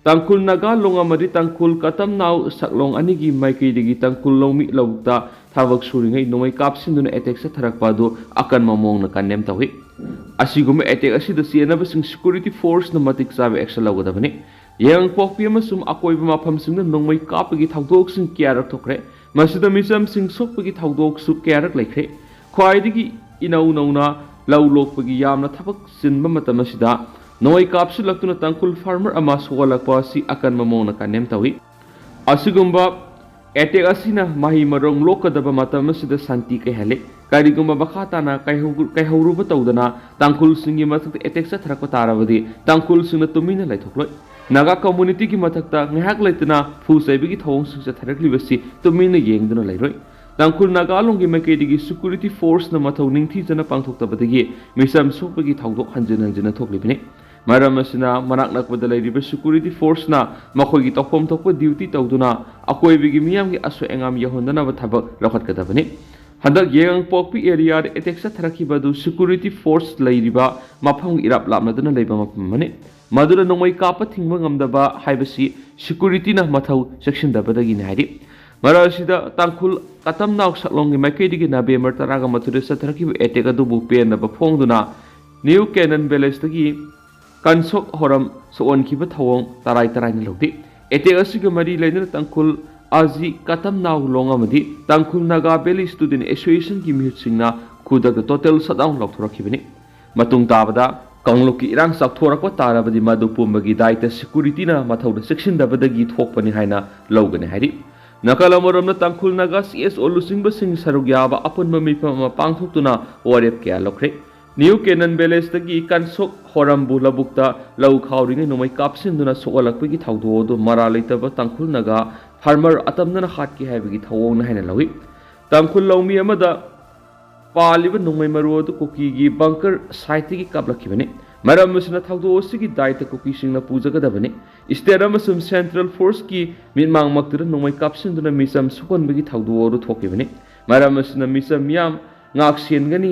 ꯇꯥꯡꯈꯨꯜ ꯅꯥꯒꯥ ꯂꯣꯡ ꯑꯃꯗꯤ ꯇꯥꯡꯈꯨꯜ ꯀꯇꯝꯅꯥꯎ ꯁꯛꯂꯣꯡ ꯑꯅꯤꯒꯤ ꯃꯥꯏꯀꯩꯗꯒꯤ ꯇꯥꯡꯈꯨꯜ ꯂꯧꯃꯤ ꯂꯧꯕꯨꯛꯇ ꯊꯕꯛ ꯁꯨꯔꯤꯉꯩ ꯅꯣꯡꯃꯩ ꯀꯥꯞꯁꯤꯟꯗꯨꯅ ꯑꯦꯇꯦꯛ ꯆꯠꯊꯔꯛꯄ ꯑꯗꯨ ꯑꯀꯟꯕ ꯃꯑꯣꯡꯅ ꯀꯟꯗꯦꯝ ꯇꯧꯏ꯫ ꯑꯁꯤꯒꯨꯝꯕ ꯑꯦꯇꯦꯛ ꯑꯁꯤꯗ ꯆꯦꯟꯅꯕꯁꯤꯡ ꯁꯦꯀ꯭ꯌꯨꯔꯤꯇꯤ ꯐꯣꯔꯁꯅ ꯃꯇꯤꯛ ꯆꯥꯕ ꯑꯦꯛꯁꯟ ꯂꯧꯒꯗꯕꯅꯤ꯫ ꯌꯥꯏꯉꯪꯄꯣꯛꯄꯤ ꯑꯃꯁꯨꯡ ꯑꯀꯣꯏꯕ ꯃꯐꯝꯁꯤꯡꯗ ꯅꯣꯡꯃꯩ ꯀꯥꯞꯄꯒꯤ ꯊꯧꯗꯣꯛꯁꯤꯡ ꯀꯌꯥꯔꯛ ꯊꯣꯛꯈ꯭ꯔꯦ꯫ ꯃꯁꯤꯗ ꯃꯤꯆꯝꯁꯤꯡ ꯁꯣꯛꯄꯒꯤ ꯊꯧꯗꯣꯛꯁꯨ ꯀꯌꯥꯔꯛ ꯂꯩꯈ꯭ꯔꯦ꯫ ꯈ꯭ꯋꯥꯏꯗꯒꯤ ꯏꯅꯧ ꯅꯧꯅ ꯂꯧ ꯂꯣꯛꯄꯒꯤ ꯌꯥꯝꯅ ꯊꯕꯛ ꯆꯤꯟꯕ ꯃꯇꯝ ꯑꯁꯤꯗ ꯅꯣꯡꯃꯩ ꯀꯥꯞꯁꯤꯜꯂꯛꯇꯨꯅ ꯇꯥꯡꯈꯨꯜ farmer ꯑꯃ ꯁꯣꯛꯍꯜꯂꯛꯄ ꯑꯁꯤ ꯑꯀꯟꯕ ꯃꯑꯣꯡꯗ condemn ꯇꯧꯏ꯫ ꯑꯁꯤꯒꯨꯝꯕ attack ꯑꯁꯤꯅ ꯃꯍꯩ ꯃꯔꯣꯡ ꯂꯣꯛꯀꯗꯕ ꯃꯇꯝ ꯑꯁꯤꯗ ꯁꯥꯟꯇꯤ ꯀꯥꯏꯍꯜꯂꯤ꯫ ꯀꯔꯤꯒꯨꯝꯕ ꯃꯈꯥ ꯇꯥꯅ ꯀꯥꯏꯍꯧ-, ꯀꯥꯏꯍꯧꯔꯨꯕ ꯇꯧꯗꯅ ꯇꯥꯡꯈꯨꯜꯁꯤꯡꯒꯤ ꯃꯊꯛꯇ attack ꯆꯠꯊꯔꯛꯄ ꯇꯥꯔꯕꯗꯤ ꯇꯥꯡꯈꯨꯜꯁꯤꯡꯅ ꯇꯨꯃꯤꯟꯅ ꯂꯩꯊꯣꯛꯂꯣꯏ꯫ ꯅꯥꯒꯥ communityꯒꯤ ꯃꯊꯛꯇ ꯉꯥꯏꯍꯥꯛ ꯂꯩꯇꯅ ꯐꯨ ꯆꯩꯕꯒꯤ ꯊꯧꯑꯣꯡꯁꯤꯡ ꯆꯠꯊꯔꯛꯂꯤꯕꯁꯤ ꯇꯨꯃꯤꯟꯅ ꯌꯦꯡꯗꯨꯅ ꯂꯩꯔꯣꯏ꯫ ꯇꯥꯡꯈꯨꯜ ꯅꯥꯒꯥ ꯂꯣꯟꯒꯤ ꯃꯥꯏꯀꯩꯗꯒꯤ security forceꯅ ꯃꯊꯧ ꯅꯤꯡꯊꯤꯖꯅ ꯄꯥꯡꯊꯣꯛꯇꯕꯗꯒꯤ ꯃꯤꯆꯝ ꯁꯣꯛꯄꯒꯤ ꯊꯧꯗꯣꯛ ꯍꯟꯖꯤꯟ ꯍꯟꯖꯤꯟꯅ ꯊꯣꯛꯂꯤꯕꯅꯤ꯫ ꯃꯔꯝ ꯑꯁꯤꯅ ꯃꯅꯥꯛ ꯅꯛꯄꯗ ꯂꯩꯔꯤꯕ security forceꯅ ꯃꯈꯣꯏꯒꯤ ꯇꯧꯐꯝ ꯊꯣꯛꯄ duty ꯇꯧꯗꯨꯅ ꯑꯀꯣꯏꯕꯒꯤ ꯃꯤꯌꯥꯝꯒꯤ ꯑꯁꯣꯏ ꯑꯉꯥꯝ ꯌꯧꯍꯟꯗꯅꯕ ꯊꯕꯛ ꯂꯧꯈꯠꯀꯗꯕꯅꯤ꯫ ꯍꯟꯗꯛ ꯌꯦꯉꯥꯡꯄꯣꯛꯄꯤ areaꯗ attack ꯆꯠꯊꯔꯛꯈꯤꯕ ꯑꯗꯨ security force ꯂꯩꯔꯤꯕ ꯃꯐꯝꯒ ꯏꯔꯥꯞ ꯂꯥꯞꯅꯗꯨꯅ ꯂꯩꯕ ꯃꯐꯝ ꯑꯃꯅꯤ꯫ ꯃꯗꯨꯅ ꯅꯣꯡꯃꯩ ꯀꯥꯞꯄ ꯊꯤꯡꯕ ꯉꯝꯗꯕ ꯍꯥꯏꯕꯁꯤ securityꯅ ꯃꯊꯧ ꯆꯦꯛꯁꯤꯟꯗꯕꯗꯒꯤꯅꯤ ꯍꯥꯏꯔꯤ꯫ ꯃꯔꯛ ꯑꯁꯤꯗ ꯇꯥꯡꯈꯨꯜ ꯀꯇꯝꯅꯥꯎ ꯁꯛꯂꯣꯡꯒꯤ ꯃꯥꯏꯀꯩꯗꯒꯤ November ꯇꯔꯥꯃꯥꯊꯣꯏꯗ ꯆꯠꯊꯔꯛꯈꯤꯕ attack ꯑꯗꯨꯕꯨ ꯄꯦꯟꯗꯕ ꯐꯣꯡꯗꯨꯅ New Canaan Villageꯇꯒꯤ ꯀꯟꯁꯣꯛ ꯍꯣꯔꯝ ꯁꯣꯛꯍꯟꯈꯤꯕ ꯊꯧꯑꯣꯡ ꯇꯔꯥꯏ ꯇꯔꯥꯏꯅ ꯂꯧꯗꯦ꯫ Attack ꯑꯁꯤꯒ ꯃꯔꯤ ꯂꯩꯅꯅ ꯇꯥꯡꯈꯨꯜ ꯑꯖꯤ ꯀꯇꯝꯅꯥꯎ ꯂꯣꯡ ꯑꯃꯗꯤ ꯇꯥꯡꯈꯨꯜ ꯅꯥꯒꯥ Valley Student Associationꯒꯤ ꯃꯤꯍꯨꯠꯁꯤꯡꯅ ꯈꯨꯗꯛꯇ total shutdown ꯂꯥꯎꯊꯣꯔꯛꯈꯤꯕꯅꯤ꯫ ꯃꯇꯨꯡ ꯇꯥꯕꯗ ꯀꯥꯡꯂꯨꯞꯀꯤ ꯏꯔꯥꯡ ꯆꯥꯎꯊꯣꯔꯛꯄ ꯇꯥꯔꯕꯗꯤ ꯃꯗꯨ ꯄꯨꯝꯕꯒꯤ ꯗꯥꯏꯇ securityꯅ ꯃꯊꯧꯗ ꯆꯦꯛꯁꯤꯟꯗꯕꯗꯒꯤ ꯊꯣꯛꯄꯅꯤ ꯍꯥꯏꯅ ꯂꯧꯒꯅꯤ ꯍꯥꯏꯔꯤ꯫ ꯅꯥꯀꯜ ꯑꯃꯔꯣꯝꯗ ꯇꯥꯡꯈꯨꯜ ꯅꯥꯒꯥ CSO ꯂꯨꯆꯤꯡꯕꯁꯤꯡ ꯁꯔꯨꯛ ꯌꯥꯕ ꯑꯄꯨꯟꯕ ꯃꯤꯐꯝ ꯑꯃ ꯄꯥꯡꯊꯣꯛꯇꯨꯅ ꯋꯥꯔꯦꯞ ꯀꯌꯥ ꯂꯧꯈ꯭ꯔꯦ꯫ New Canaan Villageꯇꯒꯤ ꯀꯟꯁꯣꯛ ꯍꯣꯔꯝꯕꯨ ꯂꯧꯕꯨꯛꯇ ꯂꯧ ꯈꯥꯎꯔꯤꯉꯩ ꯅꯣꯡꯃꯩ ꯀꯥꯞꯁꯤꯟꯗꯨꯅ ꯁꯣꯛꯍꯜꯂꯛꯄꯒꯤ ꯊꯧꯗꯣꯛ ꯑꯗꯨ ꯃꯔꯥꯜ ꯂꯩꯇꯕ ꯇꯥꯡꯈꯨꯜ ꯅꯥꯒꯥ farmer ꯑꯇꯝꯅꯅ ꯍꯥꯠꯈꯤ ꯍꯥꯏꯕꯒꯤ ꯊꯧꯑꯣꯡꯅꯤ ꯍꯥꯏꯅ ꯂꯧꯏ꯫ ꯇꯥꯡꯈꯨꯜ ꯂꯧꯃꯤ ꯑꯃꯗ ꯄꯥꯜꯂꯤꯕ ꯅꯣꯡꯃꯩ ꯃꯔꯨ ꯑꯗꯨ ꯀꯨꯀꯤꯒꯤ bunker siteꯇꯒꯤ ꯀꯥꯞꯂꯛꯈꯤꯕꯅꯤ꯫ ꯃꯔꯝ ꯑꯁꯤꯅ ꯊꯧꯗꯣꯛ ꯑꯁꯤꯒꯤ ꯗꯥꯏꯇ ꯀꯨꯀꯤꯁꯤꯡꯅ ꯄꯨꯖꯒꯗꯕꯅꯤ꯫ State ꯑꯃꯁꯨꯡ central forceꯀꯤ ꯃꯤꯠꯃꯥꯡꯃꯛꯇꯗ ꯅꯣꯡꯃꯩ ꯀꯥꯞꯁꯤꯟꯗꯨꯅ ꯃꯤꯆꯝ ꯁꯣꯛꯍꯟꯕꯒꯤ ꯊꯧꯗꯣꯛ ꯑꯗꯨ ꯊꯣꯛꯈꯤꯕꯅꯤ꯫ ꯃꯔꯝ ꯑꯁꯤꯅ ꯃꯤꯆꯝ ꯃꯤꯌꯥꯝ ꯉꯥꯛ ꯁꯦꯟꯒꯅꯤ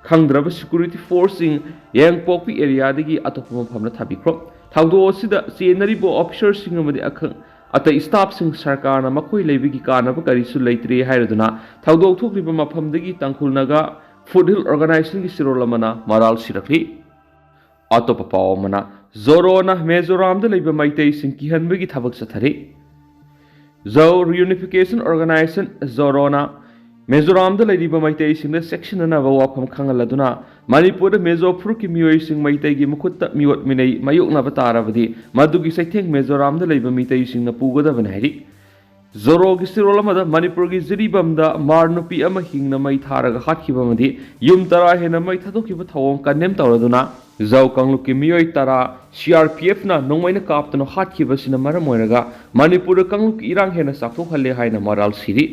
ꯈꯪꯗ꯭ꯔꯕ security forceꯁꯤꯡ ꯌꯥꯏꯉꯪꯄꯣꯛꯄꯤ areaꯗꯒꯤ ꯑꯇꯣꯞꯄ ꯃꯐꯝꯗ ꯊꯥꯕꯤꯈ꯭ꯔꯣ꯫ ꯊꯧꯗꯣꯛ ꯑꯁꯤꯗ ꯆꯦꯟꯅꯔꯤꯕ officerꯁꯤꯡ ꯑꯃꯗꯤ ꯑꯈꯪ ꯑꯇꯩ staffꯁꯤꯡ ꯁꯔꯀꯥꯔꯅ ꯃꯈꯣꯏ ꯂꯩꯕꯒꯤ ꯀꯥꯟꯅꯕ ꯀꯔꯤꯁꯨ ꯂꯩꯇ꯭ꯔꯦ ꯍꯥꯏꯔꯗꯨꯅ ꯊꯧꯗꯣꯛ ꯊꯣꯛꯂꯤꯕ ꯃꯐꯝꯗꯒꯤ ꯇꯥꯡꯈꯨꯜ ꯅꯥꯒꯥ Foothill Organizationꯒꯤ ꯆꯦꯔꯣꯜ ꯑꯃꯅ ꯃꯔꯥꯜ ꯁꯤꯔꯛꯂꯤ꯫ ꯑꯇꯣꯞꯄ ꯄꯥꯎ ꯑꯃꯅ, ꯖꯣꯔꯣꯅ ꯃꯤꯖꯣꯔꯥꯝꯗ ꯂꯩꯕ ꯃꯩꯇꯩꯁꯤꯡ ꯀꯤꯍꯟꯕꯒꯤ ꯊꯕꯛ ꯆꯠꯊꯔꯤ꯫ Zo Reunification Organization, ꯖꯣꯔꯣꯅ ꯃꯤꯖꯣꯔꯥꯝꯗ ꯂꯩꯔꯤꯕ ꯃꯩꯇꯩꯁꯤꯡꯗ ꯆꯦꯛꯁꯤꯟꯅꯅꯕ ꯋꯥꯐꯝ ꯈꯪꯍꯜꯂꯗꯨꯅ, ꯃꯅꯤꯄꯨꯔꯗ ꯃꯤꯖꯣ ꯐꯨꯔꯨꯞꯀꯤ ꯃꯤꯑꯣꯏꯁꯤꯡ ꯃꯩꯇꯩꯒꯤ ꯃꯈꯨꯠꯇ ꯃꯤꯑꯣꯠ ꯃꯤꯅꯩ ꯃꯥꯌꯣꯛꯅꯕ ꯇꯥꯔꯕꯗꯤ, ꯃꯗꯨꯒꯤ ꯆꯩꯊꯦꯡ ꯃꯤꯖꯣꯔꯥꯝꯗ ꯂꯩꯕ ꯃꯤꯇꯩꯁꯤꯡꯅ ꯄꯨꯒꯗꯕꯅꯤ ꯍꯥꯏꯔꯤ꯫ ꯖꯣꯔꯣꯒꯤ ꯆꯤꯔꯣꯜ ꯑꯃꯗ ꯃꯅꯤꯄꯨꯔꯒꯤ ꯖꯤꯔꯤꯕꯥꯝꯗ ꯃꯥꯔ ꯅꯨꯄꯤ ꯑꯃ ꯍꯤꯡꯅ ꯃꯩ ꯊꯥꯔꯒ ꯍꯥꯠꯈꯤꯕ ꯑꯃꯗꯤ ꯌꯨꯝ ꯇꯔꯥ ꯍꯦꯟꯅ ꯃꯩ ꯊꯥꯗꯣꯛꯈꯤꯕ ꯊꯧꯑꯣꯡ ꯀꯟꯗꯦꯝ ꯇꯧꯔꯗꯨꯅ, ꯖꯥꯎ ꯀꯥꯡꯂꯨꯞꯀꯤ ꯃꯤꯑꯣꯏ ꯇꯔꯥ ꯁꯤ ꯑꯥꯔ ꯄꯤ ꯑꯦꯐꯅ ꯅꯣꯡꯃꯩꯅ ꯀꯥꯞꯇꯨꯅ ꯍꯥꯠꯈꯤꯕꯁꯤꯅ ꯃꯔꯝ ꯑꯣꯏꯔꯒ ꯃꯅꯤꯄꯨꯔꯗ ꯀꯥꯡꯂꯨꯞꯀꯤ ꯏꯔꯥꯡ ꯍꯦꯟꯅ ꯆꯥꯎꯊꯣꯛꯍꯜꯂꯦ ꯍꯥꯏꯅ ꯃꯔꯥꯜ ꯁꯤꯔꯤ꯫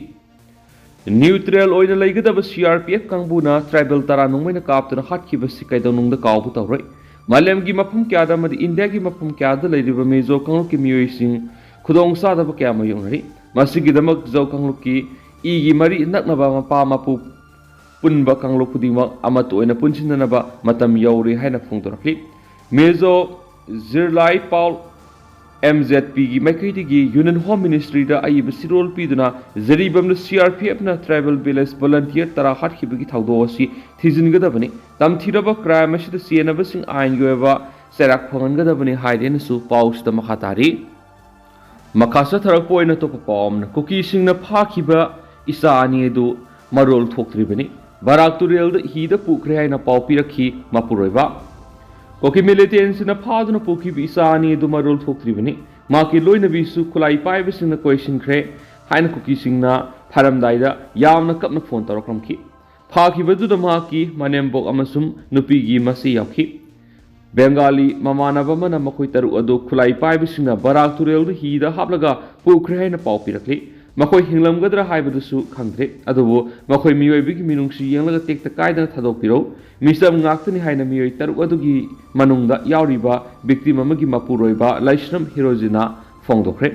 ꯅ꯭ꯌꯨꯇ꯭ꯔꯦꯜ ꯑꯣꯏꯅ ꯂꯩꯒꯗꯕ ꯁꯤ ꯑꯥꯔ ꯄꯤ ꯑꯦꯐ ꯀꯥꯡꯕꯨꯅ ꯇ꯭ꯔꯥꯏꯕꯦꯜ ꯇꯔꯥ ꯅꯣꯡꯃꯩꯅ ꯀꯥꯞꯇꯨꯅ ꯍꯥꯠꯈꯤꯕꯁꯤ ꯀꯩꯗꯧꯅꯨꯡꯗ ꯀꯥꯎꯕ ꯇꯧꯔꯣꯏ꯫ ꯃꯥꯂꯦꯝꯒꯤ ꯃꯐꯝ ꯀꯌꯥꯗ ꯑꯃꯗꯤ ꯏꯟꯗꯤꯌꯥꯒꯤ ꯃꯐꯝ ꯀꯌꯥꯗ ꯂꯩꯔꯤꯕ ꯃꯤꯖꯣ ꯀꯥꯡꯂꯨꯞꯀꯤ ꯃꯤꯑꯣꯏꯁꯤꯡ ꯈꯨꯗꯣꯡ ꯆꯥꯗꯕ ꯀꯌꯥ ꯃꯥꯌꯣꯛꯅꯔꯤ꯫ ꯃꯁꯤꯒꯤꯗꯃꯛ ꯖꯥꯎ ꯀꯥꯡꯂꯨꯞꯀꯤ ꯏꯒꯤ ꯃꯔꯤ ꯅꯛꯅꯕ ꯃꯄꯥ ꯃꯄꯨ ꯄꯨꯟꯕ ꯀꯥꯡꯂꯨꯞ ꯈꯨꯗꯤꯡꯃꯛ ꯑꯃꯠꯇ ꯑꯣꯏꯅ ꯄꯨꯟꯁꯤꯟꯅꯅꯕ ꯃꯇꯝ ꯌꯧꯔꯦ ꯍꯥꯏꯅ ꯐꯣꯡꯗꯣꯔꯛꯂꯤ꯫ ꯃꯤꯖꯣ ꯖꯤꯔꯂꯥꯏ ꯄꯥꯎ ꯑꯦꯝ ꯖꯦꯠ ꯄꯤꯒꯤ ꯃꯥꯏꯀꯩꯗꯒꯤ ꯌꯨꯅꯤꯌꯟ ꯍꯣꯝ ꯃꯤꯅꯤꯁꯇ꯭ꯔꯤꯗ ꯑꯏꯕ ꯆꯤꯔꯣꯜ ꯄꯤꯗꯨꯅ, ꯖꯤꯔꯤꯕꯥꯝꯗ ꯁꯤ ꯑꯥꯔ ꯄꯤ ꯑꯦꯐꯅ ꯇ꯭ꯔꯥꯏꯕꯦꯜ ꯚꯤꯂꯦꯖ ꯚꯣꯂꯟꯇꯤꯌꯔ ꯇꯔꯥ ꯍꯥꯠꯈꯤꯕꯒꯤ ꯊꯧꯗꯣꯛ ꯑꯁꯤ ꯊꯤꯖꯤꯟꯒꯗꯕꯅꯤ꯫ ꯇꯝꯊꯤꯔꯕ ꯀ꯭ꯔꯥꯏꯝ ꯑꯁꯤꯗ ꯆꯦꯟꯅꯕꯁꯤꯡ ꯑꯥꯏꯟꯒꯤ ꯑꯣꯏꯕ ꯆꯩꯔꯥꯛ ꯐꯪꯍꯟꯒꯗꯕꯅꯤ ꯍꯥꯏꯔꯦꯅꯁꯨ ꯄꯥꯎꯁꯤꯗ ꯃꯈꯥ ꯇꯥꯔꯤ꯫ ꯃꯈꯥ ꯆꯠꯊꯔꯛꯄ ꯑꯣꯏꯅ ꯑꯇꯣꯞꯄ ꯄꯥꯎ ꯑꯃꯅ, ꯀꯨꯀꯤꯁꯤꯡꯅ ꯐꯥꯈꯤꯕ ꯏꯆꯥ ꯑꯅꯤ ꯑꯗꯨ ꯃꯔꯣꯜ ꯊꯣꯛꯇ꯭ꯔꯤꯕꯅꯤ꯫ ꯕꯔꯥꯛ ꯇꯨꯔꯦꯜꯗ ꯍꯤꯗ ꯄꯨꯈ꯭ꯔꯦ ꯍꯥꯏꯅ ꯄꯥꯎ ꯄꯤꯔꯛꯈꯤ ꯃꯄꯨꯔꯣꯏꯕ꯫ ꯀꯨꯀꯤ ꯃꯤꯂꯤꯇꯦꯟꯁꯤꯡꯅ ꯐꯥꯗꯨꯅ ꯄꯨꯈꯤꯕ ꯏꯆꯥ ꯑꯅꯤ ꯑꯗꯨ ꯃꯔꯣꯜ ꯊꯣꯛꯇ꯭ꯔꯤꯕꯅꯤ꯫ ꯃꯍꯥꯛꯀꯤ ꯂꯣꯏꯅꯕꯤꯁꯨ ꯈꯨꯠꯂꯥꯏ ꯄꯥꯏꯕꯁꯤꯡꯅ ꯀꯣꯏꯁꯤꯟꯈ꯭ꯔꯦ ꯍꯥꯏꯅ ꯀꯨꯀꯤꯁꯤꯡꯅ ꯐꯥꯔꯝꯗꯥꯏꯗ ꯌꯥꯝꯅ ꯀꯞꯅ ꯐꯣꯟ ꯇꯧꯔꯛꯂꯝꯈꯤ꯫ ꯐꯥꯈꯤꯕꯗꯨꯗ ꯃꯍꯥꯛꯀꯤ ꯃꯅꯦꯝꯕꯣꯛ ꯑꯃꯁꯨꯡ ꯅꯨꯄꯤꯒꯤ ꯃꯆꯦ ꯌꯥꯎꯈꯤ꯫ ꯕꯦꯡꯒꯥꯂꯤ ꯃꯃꯥꯟꯅꯕ ꯑꯃꯅ ꯃꯈꯣꯏ ꯇꯔꯨꯛ ꯑꯗꯨ ꯈꯨꯠꯂꯥꯏ ꯄꯥꯏꯕꯁꯤꯡꯅ ꯕꯔꯥꯛ ꯇꯨꯔꯦꯜꯗ ꯍꯤꯗ ꯍꯥꯞꯂꯒ ꯄꯨꯈ꯭ꯔꯦ ꯍꯥꯏꯅ ꯄꯥꯎ ꯄꯤꯔꯛꯂꯤ꯫ ꯃꯈꯣꯏ ꯍꯤꯡꯂꯝꯒꯗ꯭ꯔꯥ ꯍꯥꯏꯕꯗꯨꯁꯨ ꯈꯪꯗ꯭ꯔꯦ, ꯑꯗꯨꯕꯨ ꯃꯈꯣꯏ ꯃꯤꯑꯣꯏꯕꯒꯤ ꯃꯤꯅꯨꯡꯁꯤ ꯌꯦꯡꯂꯒ ꯇꯦꯛꯇ ꯀꯥꯏꯗꯅ ꯊꯥꯗꯣꯛꯄꯤꯔꯧ꯫ ꯃꯤꯆꯝ ꯉꯥꯛꯇꯅꯤ ꯍꯥꯏꯅ ꯃꯤꯑꯣꯏ ꯇꯔꯨꯛ ꯑꯗꯨꯒꯤ ꯃꯅꯨꯡꯗ ꯌꯥꯎꯔꯤꯕ ꯚꯤꯛꯇꯤꯝ ꯑꯃꯒꯤ ꯃꯄꯨꯔꯣꯏꯕ ꯂꯥꯏꯁ꯭ꯔꯝ ꯍꯤꯔꯣꯖꯤꯅ ꯐꯣꯡꯗꯣꯛꯈ꯭ꯔꯦ꯫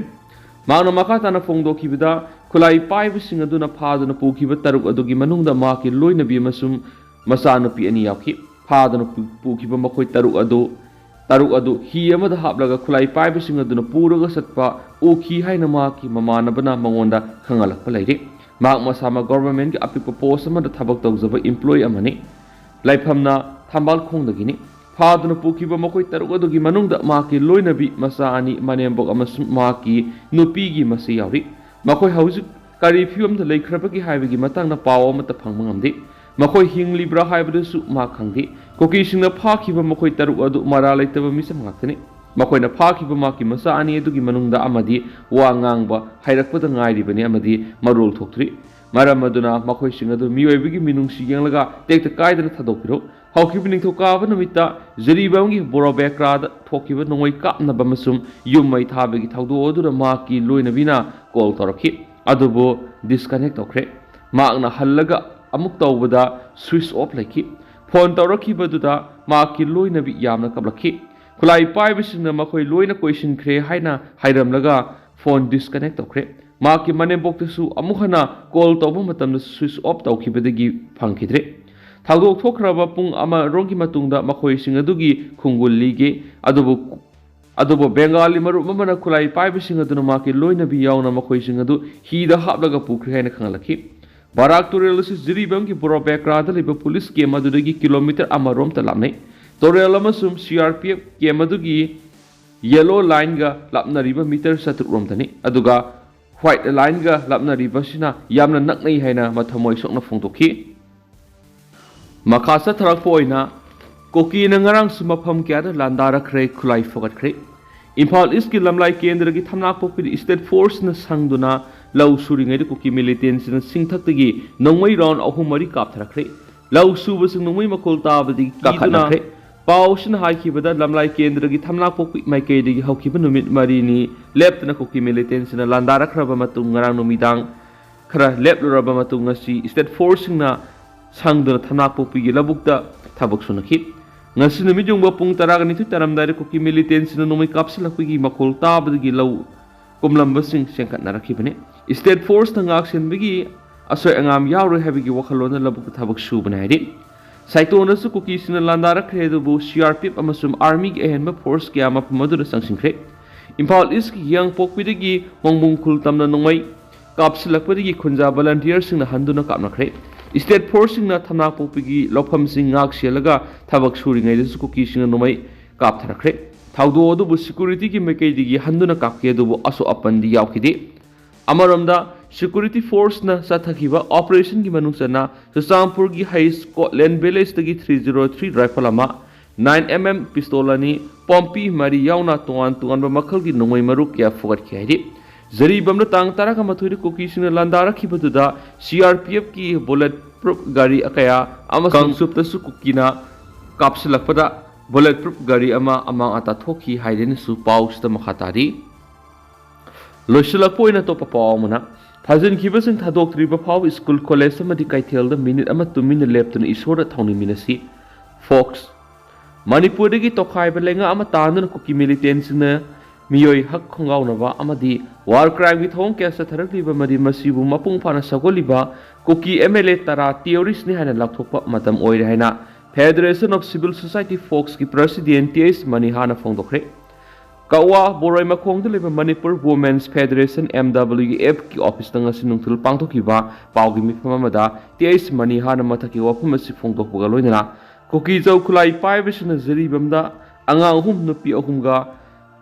ꯃꯍꯥꯛꯅ ꯃꯈꯥ ꯇꯥꯅ ꯐꯣꯡꯗꯣꯛꯈꯤꯕꯗ, ꯈꯨꯠꯂꯥꯏ ꯄꯥꯏꯕꯁꯤꯡ ꯑꯗꯨꯅ ꯐꯥꯗꯨꯅ ꯄꯨꯈꯤꯕ ꯇꯔꯨꯛ ꯑꯗꯨꯒꯤ ꯃꯅꯨꯡꯗ ꯃꯍꯥꯛꯀꯤ ꯂꯣꯏꯅꯕꯤ ꯑꯃꯁꯨꯡ ꯃꯆꯥꯅꯨꯄꯤ ꯑꯅꯤ ꯌꯥꯎꯈꯤ꯫ ꯐꯥꯗꯨꯅ ꯄꯨ-, ꯄꯨꯈꯤꯕ ꯃꯈꯣꯏ ꯇꯔꯨꯛ ꯑꯗꯨ, ꯇꯔꯨꯛ ꯑꯗꯨ ꯍꯤ ꯑꯃꯗ ꯍꯥꯞꯂꯒ ꯈꯨꯠꯂꯥꯏ ꯄꯥꯏꯕꯁꯤꯡ ꯑꯗꯨꯅ ꯄꯨꯔꯒ ꯆꯠꯄ ꯎꯈꯤ ꯍꯥꯏꯅ ꯃꯍꯥꯛꯀꯤ ꯃꯃꯥꯟꯅꯕꯅ ꯃꯉꯣꯟꯗ ꯈꯪꯍꯜꯂꯛꯄ ꯂꯩꯔꯤ꯫ ꯃꯍꯥꯛ ꯃꯁꯥꯃꯛ ꯒꯣꯚꯔꯟꯃꯦꯟꯠꯀꯤ ꯑꯄꯤꯛꯄ ꯄꯣꯁ꯭ꯠ ꯑꯃꯗ ꯊꯕꯛ ꯇꯧꯖꯕ ꯏꯝꯄ꯭ꯂꯣꯌꯤ ꯑꯃꯅꯤ꯫ ꯂꯩꯐꯝꯅ ꯊꯝꯕꯥꯜꯈꯣꯡꯗꯒꯤꯅꯤ꯫ ꯐꯥꯗꯨꯅ ꯄꯨꯈꯤꯕ ꯃꯈꯣꯏ ꯇꯔꯨꯛ ꯑꯗꯨꯒꯤ ꯃꯅꯨꯡꯗ ꯃꯍꯥꯛꯀꯤ ꯂꯣꯏꯅꯕꯤ, ꯃꯆꯥ ꯑꯅꯤ, ꯃꯅꯦꯝꯕꯣꯛ ꯑꯃꯁꯨꯡ ꯃꯍꯥꯛꯀꯤ ꯅꯨꯄꯤꯒꯤ ꯃꯆꯦ ꯌꯥꯎꯔꯤ꯫ ꯃꯈꯣꯏ ꯍꯧꯖꯤꯛ ꯀꯔꯤ ꯐꯤꯕꯝꯗ ꯂꯩꯈ꯭ꯔꯕꯒꯦ ꯍꯥꯏꯕꯒꯤ ꯃꯇꯥꯡꯗ ꯄꯥꯎ ꯑꯃꯠꯇ ꯐꯪꯕ ꯉꯝꯗꯦ꯫ ꯃꯈꯣꯏ ꯍꯤꯡꯂꯤꯕ꯭ꯔꯥ ꯍꯥꯏꯕꯗꯨꯁꯨ ꯃꯥ ꯈꯪꯗꯦ꯫ ꯀꯨꯀꯤꯁꯤꯡꯅ ꯐꯥꯈꯤꯕ ꯃꯈꯣꯏ ꯇꯔꯨꯛ ꯑꯗꯨ ꯃꯔꯥ ꯂꯩꯇꯕ ꯃꯤꯆꯝ ꯉꯥꯛꯇꯅꯤ꯫ ꯃꯈꯣꯏꯅ ꯐꯥꯈꯤꯕ ꯃꯍꯥꯛꯀꯤ ꯃꯆꯥ ꯑꯅꯤ ꯑꯗꯨꯒꯤ ꯃꯅꯨꯡꯗ ꯑꯃꯗꯤ ꯋꯥ ꯉꯥꯡꯕ ꯍꯩꯔꯛꯄꯗ ꯉꯥꯏꯔꯤꯕꯅꯤ ꯑꯃꯗꯤ ꯃꯔꯣꯜ ꯊꯣꯛꯇ꯭ꯔꯤ꯫ ꯃꯔꯝ ꯑꯗꯨꯅ ꯃꯈꯣꯏꯁꯤꯡ ꯑꯗꯨ ꯃꯤꯑꯣꯏꯕꯒꯤ ꯃꯤꯅꯨꯡꯁꯤ ꯌꯦꯡꯂꯒ ꯇꯦꯛꯇ ꯀꯥꯏꯗꯅ ꯊꯥꯗꯣꯛꯄꯤꯔꯣ꯫ ꯍꯧꯈꯤꯕ ꯅꯤꯡꯊꯧꯀꯥꯕ ꯅꯨꯃꯤꯠꯇ ꯖꯤꯔꯤꯕꯥꯝꯒꯤ ꯕꯣꯔꯣꯕꯦꯀ꯭ꯔꯥꯗ ꯊꯣꯛꯈꯤꯕ ꯅꯣꯡꯃꯩ ꯀꯥꯞꯅꯕ ꯑꯃꯁꯨꯡ ꯌꯨꯝ ꯃꯩ ꯊꯥꯕꯒꯤ ꯊꯧꯗꯣꯛ ꯑꯗꯨꯗ ꯃꯍꯥꯛꯀꯤ ꯂꯣꯏꯅꯕꯤꯅ ꯀꯣꯜ ꯇꯧꯔꯛꯈꯤ꯫ ꯑꯗꯨꯕꯨ ꯗꯤꯁꯀꯅꯦꯛ ꯇꯧꯈ꯭ꯔꯦ꯫ ꯃꯍꯥꯛꯅ ꯍꯜꯂꯒ ꯑꯃꯨꯛ ꯇꯧꯕꯗ ꯁ꯭ꯋꯤꯆ ꯑꯣꯐ ꯂꯩꯈꯤ꯫ ꯐꯣꯟ ꯇꯧꯔꯛꯈꯤꯕꯗꯨꯗ ꯃꯍꯥꯛꯀꯤ ꯂꯣꯏꯅꯕꯤ ꯌꯥꯝꯅ ꯀꯞꯂꯛꯈꯤ꯫ ꯈꯨꯠꯂꯥꯏ ꯄꯥꯏꯕꯁꯤꯡꯅ ꯃꯈꯣꯏ ꯂꯣꯏꯅ ꯀꯣꯏꯁꯤꯟꯈ꯭ꯔꯦ ꯍꯥꯏꯅ ꯍꯥꯏꯔꯝꯂꯒ ꯐꯣꯟ ꯗꯤꯁꯀꯅꯦꯛ ꯇꯧꯈ꯭ꯔꯦ꯫ ꯃꯍꯥꯛꯀꯤ ꯃꯅꯦꯝꯕꯣꯛꯇꯁꯨ ꯑꯃꯨꯛ ꯍꯟꯅ ꯀꯣꯜ ꯇꯧꯕ ꯃꯇꯝꯗ ꯁ꯭ꯋꯤꯆ ꯑꯣꯐ ꯇꯧꯈꯤꯕꯗꯒꯤ ꯐꯪꯈꯤꯗ꯭ꯔꯦ꯫ ꯊꯧꯗꯣꯛ ꯊꯣꯛꯈ꯭ꯔꯕ ꯄꯨꯡ ꯑꯃꯔꯣꯝꯒꯤ ꯃꯇꯨꯡꯗ ꯃꯈꯣꯏꯁꯤꯡ ꯑꯗꯨꯒꯤ ꯈꯣꯡꯒꯨꯜ ꯂꯤꯒꯦ꯫ ꯑꯗꯨꯕꯨ ꯑꯗꯨꯕꯨ ꯕꯦꯡꯒꯥꯂꯤ ꯃꯔꯨꯞ ꯑꯃꯅ ꯈꯨꯠꯂꯥꯏ ꯄꯥꯏꯕꯁꯤꯡ ꯑꯗꯨꯅ ꯃꯍꯥꯛꯀꯤ ꯂꯣꯏꯅꯕꯤ ꯌꯥꯎꯅ ꯃꯈꯣꯏꯁꯤꯡ ꯑꯗꯨ ꯍꯤꯗ ꯍꯥꯞꯂꯒ ꯄꯨꯈ꯭ꯔꯦ ꯍꯥꯏꯅ ꯈꯪꯍꯜꯂꯛꯈꯤ꯫ ꯕꯔꯥꯛ ꯇꯨꯔꯦꯜ ꯑꯁꯤ ꯖꯤꯔꯤꯕꯥꯝꯒꯤ ꯕꯣꯔꯣꯕꯦꯀ꯭ꯔꯥꯗ ꯂꯩꯕ ꯄꯨꯂꯤꯁ ꯀꯦꯝ ꯑꯗꯨꯗꯒꯤ ꯀꯤꯂꯣꯃꯤꯇꯔ ꯑꯃꯔꯣꯝꯇ ꯂꯥꯞꯅꯩ꯫ ꯇꯨꯔꯦꯜ ꯑꯃꯁꯨꯡ ꯁꯤ ꯑꯥꯔ ꯄꯤ ꯑꯦꯐ ꯀꯦꯝ ꯑꯗꯨꯒꯤ ꯌꯦꯂꯣ ꯂꯥꯏꯟꯒ ꯂꯥꯞꯅꯔꯤꯕ ꯃꯤꯇꯔ ꯆꯥꯇ꯭ꯔꯨꯛ ꯔꯣꯝꯗꯅꯤ꯫ ꯑꯗꯨꯒ ꯋꯥꯏꯠ ꯂꯥꯏꯟꯒ ꯂꯥꯞꯅꯔꯤꯕꯁꯤꯅ ꯌꯥꯝꯅ ꯅꯛꯅꯩ ꯍꯥꯏꯅ ꯃꯊꯃꯣꯏ ꯁꯣꯛꯅ ꯐꯣꯡꯗꯣꯛꯈꯤ꯫ ꯃꯈꯥ ꯆꯠꯊꯔꯛꯄ ꯑꯣꯏꯅ ꯀꯨꯀꯤꯅ ꯉꯔꯥꯡꯁꯨ ꯃꯐꯝ ꯀꯌꯥꯗ ꯂꯥꯟꯗꯥꯔꯛꯈ꯭ꯔꯦ, ꯈꯨꯠꯂꯥꯏ ꯐꯒꯠꯈ꯭ꯔꯦ꯫ ꯏꯝꯐꯥꯜ ꯏꯁꯀꯤ ꯂꯝꯂꯥꯏ ꯀꯦꯟꯗ꯭ꯔꯒꯤ ꯊꯝꯅꯥꯄꯣꯛꯄꯤꯗ ꯏꯁꯇꯦꯠ ꯐꯣꯔꯁꯅ ꯁꯪꯗꯨꯅ ꯂꯧ ꯁꯨꯔꯤꯉꯩꯗ ꯀꯨꯀꯤ ꯃꯤꯂꯤꯇꯦꯟꯁꯤꯅ ꯆꯤꯡꯊꯛꯇꯒꯤ ꯅꯣꯡꯃꯩ ꯔꯥꯎꯟ ꯑꯍꯨꯝ ꯃꯔꯤ ꯀꯥꯞꯊꯔꯛꯈ꯭ꯔꯦ꯫ ꯂꯧ ꯁꯨꯕꯁꯤꯡ ꯅꯣꯡꯃꯩ ꯃꯈꯣꯜ ꯇꯥꯕꯗꯒꯤ ꯀꯤꯗꯨꯅ ꯀꯥꯈꯠꯅꯈ꯭ꯔꯦ꯫ ꯄꯥꯎꯁꯤꯅ ꯍꯥꯏꯈꯤꯕꯗ ꯂꯝꯂꯥꯏ ꯀꯦꯟꯗ꯭ꯔꯒꯤ ꯊꯝꯅꯥꯄꯣꯛꯄꯤ ꯃꯥꯏꯀꯩꯗꯒꯤ ꯍꯧꯈꯤꯕ ꯅꯨꯃꯤꯠ ꯃꯔꯤꯅꯤ ꯂꯦꯞꯇꯅ ꯀꯨꯀꯤ ꯃꯤꯂꯤꯇꯦꯟꯁꯤꯅ ꯂꯥꯟꯗꯥꯔꯛꯈ꯭ꯔꯕ ꯃꯇꯨꯡ ꯉꯔꯥꯡ ꯅꯨꯃꯤꯗꯥꯡ ꯈꯔ ꯂꯦꯞꯂꯨꯔꯕ ꯃꯇꯨꯡ ꯉꯁꯤ ꯏꯁꯇꯦꯠ ꯐꯣꯔꯁꯁꯤꯡꯅ ꯁꯪꯗꯨꯅ ꯊꯝꯅꯥꯄꯣꯛꯄꯤꯒꯤ ꯂꯧꯕꯨꯛꯇ ꯊꯕꯛ ꯁꯨꯅꯈꯤ꯫ ꯉꯁꯤ ꯅꯨꯃꯤꯠ ꯌꯨꯡꯕ ꯄꯨꯡ ꯇꯔꯥꯒ ꯅꯤꯊꯣꯏ ꯇꯥꯔꯝꯗꯥꯏꯗ ꯀꯨꯀꯤ ꯃꯤꯂꯤꯇꯦꯟꯁꯤꯅ ꯅꯣꯡꯃꯩ ꯀꯥꯞꯁꯤꯜꯂꯛꯄꯒꯤ ꯃꯈꯣꯜ ꯇꯥꯕꯗꯒꯤ ꯂꯧ ꯀꯨꯝꯂꯝꯕꯁꯤꯡ ꯆꯦꯟꯈꯠꯅꯔꯛꯈꯤꯕꯅꯤ꯫ ꯏꯁꯇꯦꯠ ꯐꯣꯔꯁꯅ ꯉꯥꯛꯁꯦꯟꯕꯒꯤ ꯑꯁꯣꯏ ꯑꯉꯥꯝ ꯌꯥꯎꯔꯣꯏ ꯍꯥꯏꯕꯒꯤ ꯋꯥꯈꯜꯂꯣꯟꯅ ꯂꯧꯕꯨꯛꯇ ꯊꯕꯛ ꯁꯨꯕꯅꯤ ꯍꯥꯏꯔꯤ꯫ ꯁꯥꯏꯇꯣꯟꯗꯁꯨ ꯀꯨꯀꯤꯁꯤꯡꯅ ꯂꯥꯟꯗꯥꯔꯛꯈ꯭ꯔꯦ, ꯑꯗꯨꯕꯨ ꯁꯤ ꯑꯥꯔ ꯄꯤ ꯑꯦꯐ ꯑꯃꯁꯨꯡ ꯑꯥꯔꯃꯤꯒꯤ ꯑꯍꯦꯟꯕ ꯐꯣꯔꯁ ꯀꯌꯥ ꯃꯐꯝ ꯑꯗꯨꯗ ꯆꯪꯁꯤꯟꯈ꯭ꯔꯦ꯫ ꯏꯝꯐꯥꯜ ꯏꯁꯀꯤ ꯌꯥꯡꯄꯣꯛꯄꯤꯗꯒꯤ ꯋꯥꯡꯕꯨꯡ ꯈꯨꯜ ꯇꯝꯅ ꯅꯣꯡꯃꯩ ꯀꯥꯞꯁꯤꯜꯂꯛꯄꯗꯒꯤ ꯈꯨꯟꯖꯥ ꯚꯣꯂꯟꯇꯤꯌꯔꯁꯤꯡꯅ ꯍꯟꯗꯨꯅ ꯀꯥꯞꯅꯈ꯭ꯔꯦ꯫ ꯏꯁꯇꯦꯠ ꯐꯣꯔꯁꯁꯤꯡꯅ ꯊꯝꯅꯥꯄꯣꯛꯄꯤꯒꯤ ꯂꯧꯐꯝꯁꯤꯡ ꯉꯥꯛ ꯁꯦꯜꯂꯒ ꯊꯕꯛ ꯁꯨꯔꯤꯉꯩꯗꯁꯨ ꯀꯨꯀꯤꯁꯤꯡꯅ ꯅꯣꯡꯃꯩ ꯀꯥꯞꯊꯔꯛꯈ꯭ꯔꯦ꯫ ꯊꯧꯗꯣꯛ ꯑꯗꯨꯕꯨ ꯁꯦꯀ꯭ꯌꯨꯔꯤꯇꯤꯒꯤ ꯃꯥꯏꯀꯩꯗꯒꯤ ꯍꯟꯗꯨꯅ ꯀꯥꯞꯈꯤ, ꯑꯗꯨꯕꯨ ꯑꯁꯣꯛ ꯑꯄꯟꯗꯤ ꯌꯥꯎꯈꯤꯗꯦ꯫ ꯑꯃꯔꯣꯝꯗ, Security forceꯅ ꯆꯠꯊꯈꯤꯕ operationꯒꯤ ꯃꯅꯨꯡ ꯆꯟꯅ ꯆꯨꯔꯆꯥꯟꯄꯨꯔꯒꯤ ꯍꯩꯁ ꯀꯣꯠꯂꯦꯟ villageꯇꯒꯤ three zero three rifle ꯑꯃ, nine M M pistol ꯑꯅꯤ, ꯄꯣꯝꯄꯤ ꯃꯔꯤ ꯌꯥꯎꯅ ꯇꯣꯉꯥꯟ ꯇꯣꯉꯥꯟꯕ ꯃꯈꯜꯒꯤ ꯅꯣꯡꯃꯩ ꯃꯔꯨ ꯀꯌꯥ ꯐꯨꯒꯠꯈꯤ ꯍꯥꯏꯔꯤ꯫ ꯖꯔꯤꯕꯝꯗ ꯇꯥꯡ ꯇꯔꯥꯃꯥꯊꯣꯏꯗ ꯀꯨꯀꯤꯁꯤꯡꯅ ꯂꯥꯟꯗꯥꯔꯛꯈꯤꯕꯗꯨꯗ C R P Fꯀꯤ bullet proof ꯒꯥꯔꯤ ꯀꯌꯥ ꯑꯃꯁꯨꯡ ꯀꯥꯡꯆꯨꯞꯇꯁꯨ ꯀꯨꯀꯤꯅ ꯀꯥꯞꯁꯤꯜꯂꯛꯄꯗ bullet proof ꯒꯥꯔꯤ ꯑꯃ ꯑꯃꯥꯡ ꯑꯇꯥ ꯊꯣꯛꯈꯤ ꯍꯥꯏꯗꯨꯅꯁꯨ ꯄꯥꯎꯁꯤꯗ ꯃꯈꯥ ꯇꯥꯔꯤ꯫ ꯂꯣꯏꯁꯤꯜꯂꯛꯄ ꯑꯣꯏꯅ ꯑꯇꯣꯞꯄ ꯄꯥꯎ ꯑꯃꯅ, ꯊꯥꯖꯤꯟꯈꯤꯕꯁꯤꯡ ꯊꯥꯗꯣꯛꯇ꯭ꯔꯤꯕ ꯐꯥꯎꯕ ꯁ꯭ꯀꯨꯜ, ꯀꯣꯂꯦꯖ ꯑꯃꯗꯤ ꯀꯩꯊꯦꯜꯗ ꯃꯤꯅꯤꯠ ꯑꯃ ꯇꯨꯃꯤꯟꯅ ꯂꯦꯞꯇꯨꯅ ꯏꯁꯣꯔꯗ ꯊꯧꯅꯤꯃꯤꯟꯅꯁꯤ꯫ ꯐꯣꯛꯁ꯫ ꯃꯅꯤꯄꯨꯔꯗꯒꯤ ꯇꯣꯈꯥꯏꯕ ꯂꯩꯉꯥꯛ ꯑꯃ ꯇꯥꯟꯗꯨꯅ ꯀꯨꯀꯤ ꯃꯤꯂꯤꯇꯦꯟꯁꯤꯡꯅ ꯃꯤꯑꯣꯏ ꯍꯛ ꯈꯣꯡꯒꯥꯎꯅꯕ ꯑꯃꯗꯤ ꯋꯥꯔ ꯀ꯭ꯔꯥꯏꯝꯒꯤ ꯊꯧꯑꯣꯡ ꯀꯌꯥ ꯆꯠꯊꯔꯛꯂꯤꯕ ꯑꯃꯗꯤ ꯃꯁꯤꯕꯨ ꯃꯄꯨꯡ ꯐꯥꯅ ꯁꯧꯒꯠꯂꯤꯕ ꯀꯨꯀꯤ M L A ꯇꯔꯥ terroristꯅꯤ ꯍꯥꯏꯅ ꯂꯥꯎꯊꯣꯛꯄ ꯃꯇꯝ ꯑꯣꯏꯔꯦ ꯍꯥꯏꯅ Federation of Civil Society Folksꯀꯤ president T H ꯃꯅꯤꯍꯥꯅ ꯐꯣꯡꯗꯣꯛꯈ꯭ꯔꯦ꯫ ꯀꯛꯋꯥ ꯕꯣꯔꯣꯏ ꯃꯈꯣꯡꯗ ꯂꯩꯕ Manipur Women's Federation, M W Fꯀꯤ officeꯇ ꯉꯁꯤ ꯅꯨꯡꯊꯤꯜ ꯄꯥꯡꯊꯣꯛꯈꯤꯕ ꯄꯥꯎꯒꯤ ꯃꯤꯐꯝ ꯑꯃꯗ T H ꯃꯅꯤꯍꯥꯅ ꯃꯊꯛꯀꯤ ꯋꯥꯐꯝ ꯑꯁꯤ ꯐꯣꯡꯗꯣꯛꯄꯒ ꯂꯣꯏꯅꯅ ꯀꯨꯀꯤ ꯖꯧ ꯈꯨꯠꯂꯥꯏ ꯄꯥꯏꯕꯁꯤꯡꯅ ꯖꯔꯤꯕꯝꯗ ꯑꯉꯥꯡ ꯑꯍꯨꯝ, ꯅꯨꯄꯤ ꯑꯍꯨꯝꯒ,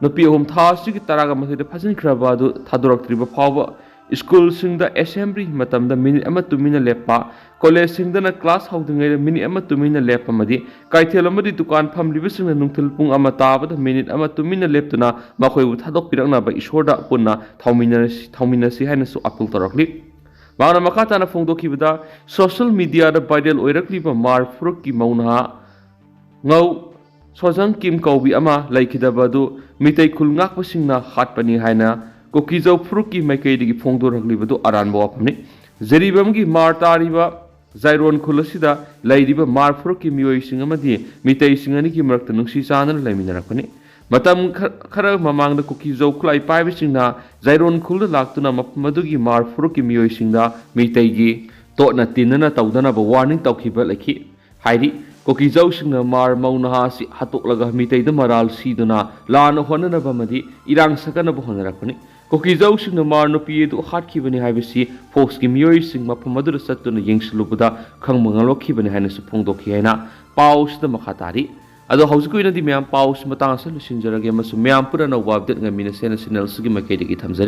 ꯅꯨꯄꯤ ꯑꯍꯨꯝ ꯊꯥ ꯑꯁꯤꯒꯤ ꯇꯔꯥꯒ ꯃꯥꯊꯣꯏꯗ ꯐꯥꯖꯤꯟꯈ꯭ꯔꯕ ꯑꯗꯨ ꯊꯥꯗꯣꯔꯛꯇ꯭ꯔꯤꯕ ꯐꯥꯎꯕ ꯁ꯭ꯀꯨꯜꯁꯤꯡꯗ assembly ꯃꯇꯝꯗ ꯃꯤꯅꯤꯠ ꯑꯃ ꯇꯨꯃꯤꯟꯅ ꯂꯦꯞꯄ, ꯀꯣꯂꯦꯖꯁꯤꯡꯗꯅ class ꯍꯧꯗ꯭ꯔꯤꯉꯩꯗ ꯃꯤꯅꯤꯠ ꯑꯃ ꯇꯨꯃꯤꯟꯅ ꯂꯦꯞꯄ ꯑꯃꯗꯤ ꯀꯩꯊꯦꯜ ꯑꯃꯗꯤ ꯗꯨꯀꯥꯟ ꯐꯝꯂꯤꯕꯁꯤꯡꯅ ꯅꯨꯡꯊꯤꯜ ꯄꯨꯡ ꯑꯃ ꯇꯥꯕꯗ ꯃꯤꯅꯤꯠ ꯑꯃ ꯇꯨꯃꯤꯟꯅ ꯂꯦꯞꯇꯨꯅ ꯃꯈꯣꯏꯕꯨ ꯊꯥꯗꯣꯛꯄꯤꯔꯛꯅꯕ ꯏꯁꯣꯔꯗ ꯄꯨꯟꯅ ꯊꯧꯃꯤꯟꯅꯔꯁꯤ, ꯊꯧꯃꯤꯟꯅꯁꯤ ꯍꯥꯏꯅꯁꯨ appeal ꯇꯧꯔꯛꯂꯤ꯫ ꯃꯍꯥꯛꯅ ꯃꯈꯥ ꯇꯥꯅ ꯐꯣꯡꯗꯣꯛꯈꯤꯕꯗ, social mediaꯗ viral ꯑꯣꯏꯔꯛꯂꯤꯕ ꯃꯥꯔ ꯐꯨꯔꯨꯞꯀꯤ ꯃꯧ ꯅꯍꯥ ꯉꯧ ꯁꯣꯖꯪ ꯀꯤꯝ ꯀꯧꯕꯤ ꯑꯃ ꯂꯩꯈꯤꯗꯕ ꯑꯗꯨ ꯃꯤꯇꯩ ꯈꯨꯜ ꯉꯥꯛꯄꯁꯤꯡꯅ ꯍꯥꯠꯄꯅꯤ ꯍꯥꯏꯅ ꯀꯨꯀꯤꯖꯧ ꯐꯨꯔꯨꯞꯀꯤ ꯃꯥꯏꯀꯩꯗꯒꯤ ꯐꯣꯡꯗꯣꯔꯛꯂꯤꯕꯗꯨ ꯑꯔꯥꯟꯕ ꯋꯥꯐꯝꯅꯤ꯫ ꯖꯔꯤꯕꯝꯒꯤ ꯃꯥꯔ ꯇꯥꯔꯤꯕ ꯖꯥꯏꯔꯣꯟ ꯈꯨꯜ ꯑꯁꯤꯗ ꯂꯩꯔꯤꯕ ꯃꯥꯔ ꯐꯨꯔꯨꯞꯀꯤ ꯃꯤꯑꯣꯏꯁꯤꯡ ꯑꯃꯗꯤ ꯃꯤꯇꯩꯁꯤꯡ ꯑꯅꯤꯒꯤ ꯃꯔꯛꯇ ꯅꯨꯡꯁꯤ ꯆꯥꯟꯅꯅ ꯂꯩꯃꯤꯟꯅꯔꯛꯄꯅꯤ꯫ ꯃꯇꯝ ꯈ-, ꯈꯔ ꯃꯃꯥꯡꯗ ꯀꯨꯀꯤꯖꯧ ꯈꯨꯠꯂꯥꯏ ꯄꯥꯏꯕꯁꯤꯡꯅ ꯖꯥꯏꯔꯣꯟ ꯈꯨꯜꯗ ꯂꯥꯛꯇꯨꯅ ꯃꯐꯝ ꯑꯗꯨꯒꯤ ꯃꯥꯔ ꯐꯨꯔꯨꯞꯀꯤ ꯃꯤꯑꯣꯏꯁꯤꯡꯗ ꯃꯤꯇꯩꯒꯤ ꯇꯣꯠꯅ ꯇꯤꯟꯅꯅ ꯇꯧꯗꯅꯕ warning ꯇꯧꯈꯤꯕ ꯂꯩꯈꯤ꯫ ꯍꯥꯏꯔꯤ, ꯀꯨꯀꯤꯖꯧꯁꯤꯡꯅ ꯃꯥꯔ ꯃꯧ ꯅꯍꯥ ꯑꯁꯤ ꯍꯥꯠꯇꯣꯛꯂꯒ ꯃꯤꯇꯩꯗ ꯃꯔꯥꯜ ꯁꯤꯗꯨꯅ ꯂꯥꯟꯅ ꯍꯣꯠꯅꯅꯕ ꯑꯃꯗꯤ ꯏꯔꯥꯡ ꯁꯛꯀꯠꯅꯕ ꯍꯣꯠꯅꯔꯛꯄꯅꯤ꯫ ꯀꯨꯀꯤꯖꯧꯁꯤꯡꯅ ꯃꯥꯔ ꯅꯨꯄꯤ ꯑꯗꯨ ꯍꯥꯠꯈꯤꯕꯅꯤ ꯍꯥꯏꯕꯁꯤ ꯐꯣꯛꯁꯀꯤ ꯃꯤꯑꯣꯏꯁꯤꯡ ꯃꯐꯝ ꯑꯗꯨꯗ ꯆꯠꯇꯨꯅ ꯌꯦꯡꯁꯤꯜꯂꯨꯕꯗ ꯈꯪꯕ ꯉꯝꯂꯛꯈꯤꯕꯅꯤ ꯍꯥꯏꯅꯁꯨ ꯐꯣꯡꯗꯣꯛꯈꯤ ꯍꯥꯏꯅ ꯄꯥꯎꯁꯤꯗ ꯃꯈꯥ ꯇꯥꯔꯤ꯫ ꯑꯗꯣ ꯍꯧꯖꯤꯛꯀꯤ ꯑꯣꯏꯅꯗꯤ ꯃꯌꯥꯝ ꯄꯥꯎꯁꯤ ꯃꯇꯥꯡ ꯑꯁꯤꯗ ꯂꯣꯏꯁꯤꯟꯖꯔꯒꯦ ꯑꯃꯁꯨꯡ ꯃꯌꯥꯝ ꯄꯨꯟꯅ ꯑꯅꯧꯕ update ꯉꯥꯏꯃꯤꯟꯅꯁꯦꯅ channel ꯑꯁꯤꯒꯤ ꯃꯥꯏꯀꯩꯗꯒꯤ ꯊꯝꯖꯔꯤ꯫